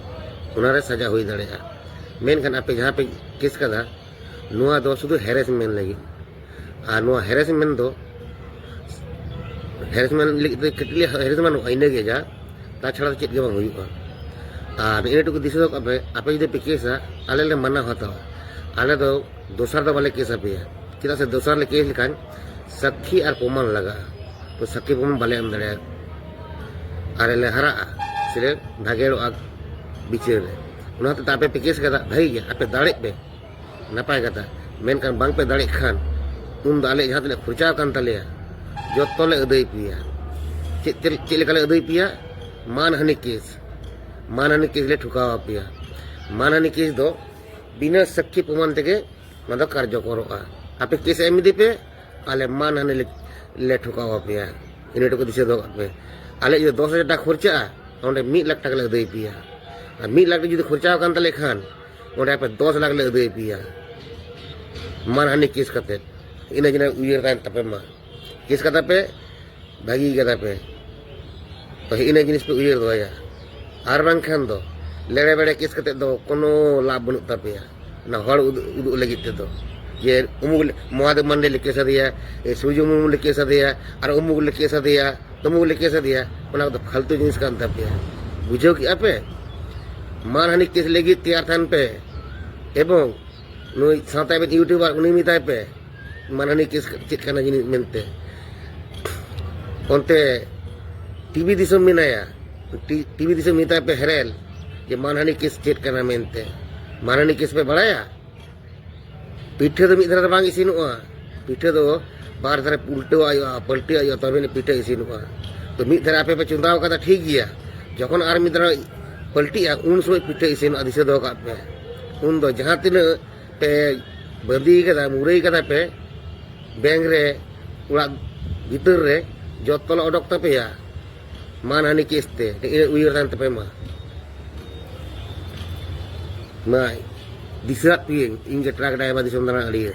ᱚᱱᱟ ᱨᱮ ᱥᱟᱡᱟ ᱦᱩᱭ ᱫᱟᱲᱮᱭᱟᱜᱼᱟ᱾ ᱢᱮᱱᱠᱷᱟᱱ ᱟᱯᱮ ᱡᱟᱦᱟᱸ ᱯᱮ ᱠᱮᱥ ᱠᱟᱫᱟ, ᱱᱚᱣᱟ ᱫᱚ ᱥᱩᱫᱷᱩ ᱦᱮᱨᱮᱥᱢᱮᱱᱴ ᱞᱟᱹᱜᱤᱫ᱾ ᱟᱨ ᱱᱚᱣᱟ ᱦᱮᱨᱮᱥᱢᱮᱱᱴ ᱫᱚ, ᱦᱮᱨᱮᱥᱢᱮᱱᱴ ᱞᱟᱹᱜᱤᱫ ᱫᱚ ᱠᱟᱹᱴᱤᱡ ᱞᱮ ᱦᱮᱨᱮᱥᱢᱮᱱᱴᱚᱜᱼᱟ, ᱤᱱᱟᱹᱜᱮ ᱡᱟ, ᱛᱟᱪᱷᱟᱲᱟ ᱫᱚ ᱪᱮᱫ ᱜᱮ ᱵᱟᱝ ᱦᱩᱭᱩᱜᱼᱟ᱾ ᱟᱨ ᱱᱤᱭᱟᱹ ᱴᱩᱠᱩ ᱫᱤᱥᱟᱹ ᱫᱚᱦᱚ ᱠᱟᱜ ᱯᱮ, ᱟᱯᱮ ᱡᱩᱫᱤ ᱯᱮ ᱠᱮᱥᱟ, ᱟᱞᱮ ᱞᱮ ᱢᱟᱱᱟ ᱦᱟᱛᱟᱣᱟ᱾ ᱟᱞᱮ ᱫᱚ ᱫᱚᱥᱟᱨ ᱫᱚ ᱵᱟᱞᱮ ᱠᱮᱥ ᱟᱯᱮᱭᱟ, ᱪᱮᱫᱟᱜ ᱥᱮ ᱫᱚᱥᱟᱨ ᱞᱮ ᱠᱮᱥ ᱞᱮᱠᱷᱟᱱ ᱥᱟᱹᱠᱷᱤ ᱟᱨ ᱯᱨᱚᱢᱟᱱ ᱞᱟᱜᱟᱜᱼᱟ᱾ ᱛᱚ ᱥᱟᱹᱠᱷᱤ ᱯᱨᱚᱢᱟᱱ ᱵᱟᱞᱮ ᱮᱢ ᱫᱟᱲᱮᱭᱟᱜᱼᱟ᱾ ᱟᱞᱮ ᱞᱮ ᱦᱟᱨᱟᱜᱼᱟ, ᱥᱮᱞᱮ ᱵᱷᱟᱜᱮᱲᱚᱜᱼᱟ ᱵᱤᱪᱟᱹᱨ ᱨᱮ᱾ ᱚᱱᱟ ᱦᱚᱛᱮᱡ ᱛᱮ ᱟᱯᱮ ᱯᱮ ᱠᱮᱥ ᱠᱟᱫᱟ, ᱵᱷᱟᱹᱜᱤ ᱜᱮ, ᱟᱯᱮ ᱫᱟᱲᱮᱜ ᱯᱮ, ᱱᱟᱯᱟᱭ ᱠᱟᱛᱷᱟ᱾ ᱢᱮᱱᱠᱷᱟᱱ ᱵᱟᱝ ᱯᱮ ᱫᱟᱲᱮᱜ ᱠᱷᱟᱱ, ᱩᱱ ᱫᱚ ᱟᱞᱮ ᱡᱟᱦᱟᱸ ᱛᱤᱱᱟᱹᱜ ᱠᱷᱚᱨᱪᱟ ᱟᱠᱟᱱ ᱛᱟᱞᱮᱭᱟ, ᱡᱚᱛᱚ ᱞᱮ ᱟᱹᱫᱟᱹᱭ ᱯᱮᱭᱟ᱾ ᱪᱮᱫ, ᱪᱮᱫ, ᱪᱮᱫ ᱞᱮᱠᱟ ᱞᱮ ᱟᱹᱫᱟᱹᱭ ᱯᱮᱭᱟ? ᱢᱟᱱᱦᱟᱹᱱᱤ ᱠᱮᱥ, ᱢᱟᱱᱦᱟᱹᱱᱤ ᱠᱮᱥ ᱞᱮ ᱴᱷᱩᱠᱟᱣ ᱟᱯᱮᱭᱟ᱾ ᱢᱟᱱᱦᱟᱹᱱᱤ ᱠᱮᱥ ᱫᱚ ᱵᱤᱱᱟᱹ ᱥᱟᱹᱠᱷᱤ ᱯᱨᱚᱢᱟᱱ ᱛᱮᱜᱮ ᱚᱱᱟ ᱫᱚ ᱠᱟᱨᱡᱚᱠᱚᱨᱚᱜᱼᱟ᱾ ᱟᱯᱮ ᱠᱮᱥ ᱮᱢ ᱤᱫᱤ ᱯᱮ, ᱟᱞᱮ ᱢᱟᱱᱦᱟᱹᱱᱤ ᱞᱮ, ᱞᱮ ᱴᱷᱩᱠᱟᱣ ᱟᱯᱮᱭᱟ᱾ ᱤᱱᱟᱹ ᱴᱩᱠᱩ ᱫᱤᱥᱟᱹ ᱫᱚᱦᱚ ᱠᱟᱜ ᱯᱮ᱾ ᱟᱞᱮ ᱡᱩᱫᱤ ᱫᱚᱥ ᱦᱟᱡᱟᱨ ᱴᱟᱠᱟ ᱠᱷᱚᱨᱪᱟᱜᱼᱟ, ᱚᱸᱰᱮ ᱢᱤᱫ ᱞᱟᱠᱷ ᱴᱟᱠᱟ ᱞᱮ ᱟᱹᱫᱟᱹᱭ ᱯᱮᱭᱟ᱾ ᱟᱨ ᱢᱤᱫ ᱞᱟᱠᱷ ᱡᱩᱫᱤ ᱠᱷᱚᱨᱪᱟ ᱟᱠᱟᱱ ᱛᱟᱞᱮ ᱠᱷᱟᱱ, ᱚᱸᱰᱮ ᱟᱯᱮ ᱫᱚᱥ ᱞᱟᱠᱷ ᱞᱮ ᱟᱹᱫᱟᱹᱭ ᱯᱮᱭᱟ, ᱢᱟᱱᱦᱟᱹᱱᱤ ᱠᱮᱥ ᱠᱟᱛᱮ᱾ ᱤᱱᱟᱹ ᱡᱮᱱᱚ ᱩᱭᱦᱟᱹᱨ ᱛᱟᱦᱮᱱ ᱛᱟᱯᱮ ᱢᱟ᱾ ᱠᱮᱥ ᱠᱟᱛᱮ ᱯᱮ ᱵᱷᱟᱹᱜᱤ ᱠᱟᱫᱟ ᱯᱮ, ᱛᱚ ᱤᱱᱟᱹ ᱡᱤᱱᱤᱥ ᱯᱮ ᱩᱭᱦᱟᱹᱨ ᱫᱚᱦᱚᱭᱟ᱾ ᱟᱨ ᱵᱟᱝᱠᱷᱟᱱ ᱫᱚ ᱞᱮᱲᱮ ᱵᱮᱲᱮ ᱠᱮᱥ ᱠᱟᱛᱮ ᱫᱚ ᱠᱳᱱᱳ ᱞᱟᱵᱷ ᱵᱟᱹᱱᱩᱜ ᱛᱟᱯᱮᱭᱟ᱾ ᱚᱱᱟ ᱦᱚᱲ ᱩᱫᱩᱜ, ᱩᱫᱩᱜ ᱞᱟᱹᱜᱤᱫ ᱛᱮᱫᱚ, ᱡᱮ ᱩᱢᱩᱠ ᱞᱮ, ᱢᱚᱦᱟᱫᱮᱵ ᱢᱟᱱᱰᱤ ᱞᱮ ᱠᱮᱥ ᱟᱫᱮᱭᱟ, ᱮ, ᱥᱩᱨᱡᱚ ᱢᱩᱨᱢᱩ ᱞᱮ ᱠᱮᱥ ᱟᱫᱮᱭᱟ, ᱟᱨ ᱩᱢᱩᱠ ᱞᱮ ᱠᱮᱥ ᱟᱫᱮᱭᱟ, ᱛᱩᱢᱩᱠ ᱞᱮ ᱠᱮᱥ ᱟᱫᱮᱭᱟ, ᱚᱱᱟ ᱠᱚᱫᱚ ᱯᱷᱟᱞᱛᱩ ᱡᱤᱱᱤᱥ ᱠᱟᱱ ᱛᱟᱯᱮᱭᱟ᱾ ᱵᱩᱡᱷᱟᱹᱣ ᱠᱮᱜᱼᱟ ᱯᱮ? ᱢᱟᱱᱦᱟᱹᱱᱤ ᱠᱮᱥ ᱞᱟᱹᱜᱤᱫ ᱛᱮᱭᱟᱨ ᱛᱟᱦᱮᱱ ᱯᱮ, ᱮᱵᱚᱝ ᱱᱩᱭ ᱥᱟᱶᱛᱟ ᱟᱵᱮᱱ ᱤᱭᱩᱴᱩᱵᱟᱨ, ᱩᱱᱤ ᱢᱮᱛᱟᱭ ᱯᱮ ᱢᱟᱱᱦᱟᱹᱱᱤ ᱠᱮᱥ ᱪᱮᱫ ᱠᱟᱱᱟ ᱡᱤᱱᱤᱥ ᱢᱮᱱᱛᱮ᱾ ᱚᱱᱛᱮ ᱴᱤᱵᱷᱤ ᱫᱤᱥᱚᱢ ᱢᱮᱱᱟᱭᱟ, ᱴᱤ-, ᱴᱤᱵᱷᱤ ᱫᱤᱥᱚᱢ ᱢᱮᱛᱟᱭ ᱯᱮ ᱦᱮᱨᱮᱞ, ᱡᱮ ᱢᱟᱱᱦᱟᱹᱱᱤ ᱠᱮᱥ ᱪᱮᱫ ᱠᱟᱱᱟ ᱢᱮᱱᱛᱮ᱾ ᱢᱟᱱᱦᱟᱹᱱᱤ ᱠᱮᱥ ᱯᱮ ᱵᱟᱲᱟᱭᱟ? ᱯᱤᱴᱷᱟᱹ ᱫᱚ ᱢᱤᱫ ᱫᱷᱟᱨᱮ ᱫᱚ ᱵᱟᱝ ᱤᱥᱤᱱᱚᱜᱼᱟ᱾ ᱯᱤᱴᱷᱟᱹ ᱫᱚ ᱵᱟᱨ ᱫᱷᱟᱨᱮ ᱩᱞᱴᱟᱹᱣᱟᱜ ᱦᱩᱭᱩᱜᱼᱟ, ᱯᱟᱹᱞᱴᱤᱭᱟᱜ ᱦᱩᱭᱩᱜᱼᱟ, ᱛᱚᱵᱮ ᱟᱹᱱᱤᱡ ᱯᱤᱴᱷᱟᱹ ᱤᱥᱤᱱᱚᱜᱼᱟ᱾ ᱛᱚ ᱢᱤᱫ ᱫᱷᱟᱨᱮ ᱟᱯᱮ ᱯᱮ ᱪᱚᱸᱫᱟᱣ ᱠᱟᱫᱟ, ᱴᱷᱤᱠ ᱜᱮᱭᱟ᱾ ᱡᱚᱠᱷᱚᱱ ᱟᱨ ᱢᱤᱫ ᱫᱷᱟᱨᱮ ᱯᱟᱹᱞᱴᱤᱜᱼᱟ, ᱩᱱ ᱥᱚᱢᱚᱭ ᱯᱤᱴᱷᱟᱹ ᱤᱥᱤᱱᱚᱜᱼᱟ, ᱫᱤᱥᱟᱹ ᱫᱚᱦᱚ ᱠᱟᱜ ᱯᱮ᱾ ᱩᱱ ᱫᱚ ᱡᱟᱦᱟᱸ ᱛᱤᱱᱟᱹᱜ ᱯᱮ ᱵᱟᱸᱫᱤ ᱠᱟᱫᱟ, ᱢᱩᱨᱟᱹᱭ ᱠᱟᱫᱟ ᱯᱮ, ᱵᱮᱝᱠ ᱨᱮ, ᱚᱲᱟᱜ ᱵᱷᱤᱛᱟᱹᱨ ᱨᱮ, ᱡᱚᱛᱚ ᱞᱮ ᱚᱰᱚᱠ ᱛᱟᱯᱮᱭᱟ ᱢᱟᱱᱦᱟᱹᱱᱤ ᱠᱮᱥ ᱛᱮ᱾ ᱱᱤᱭᱟᱹ ᱩᱭᱦᱟᱹᱨ ᱛᱟᱦᱮᱱ ᱛᱟᱯᱮ ᱢᱟ᱾ ᱢᱟ, ᱫᱤᱥᱟᱹᱣᱟᱫ ᱯᱮᱭᱟᱹᱧ ᱤᱧ ᱜᱮ ᱴᱨᱟᱠ ᱰᱨᱟᱭᱵᱷᱟᱨ ᱫᱤᱥᱚᱢ ᱫᱟᱬᱟᱱ ᱟᱹᱲᱤᱭᱟᱹ᱾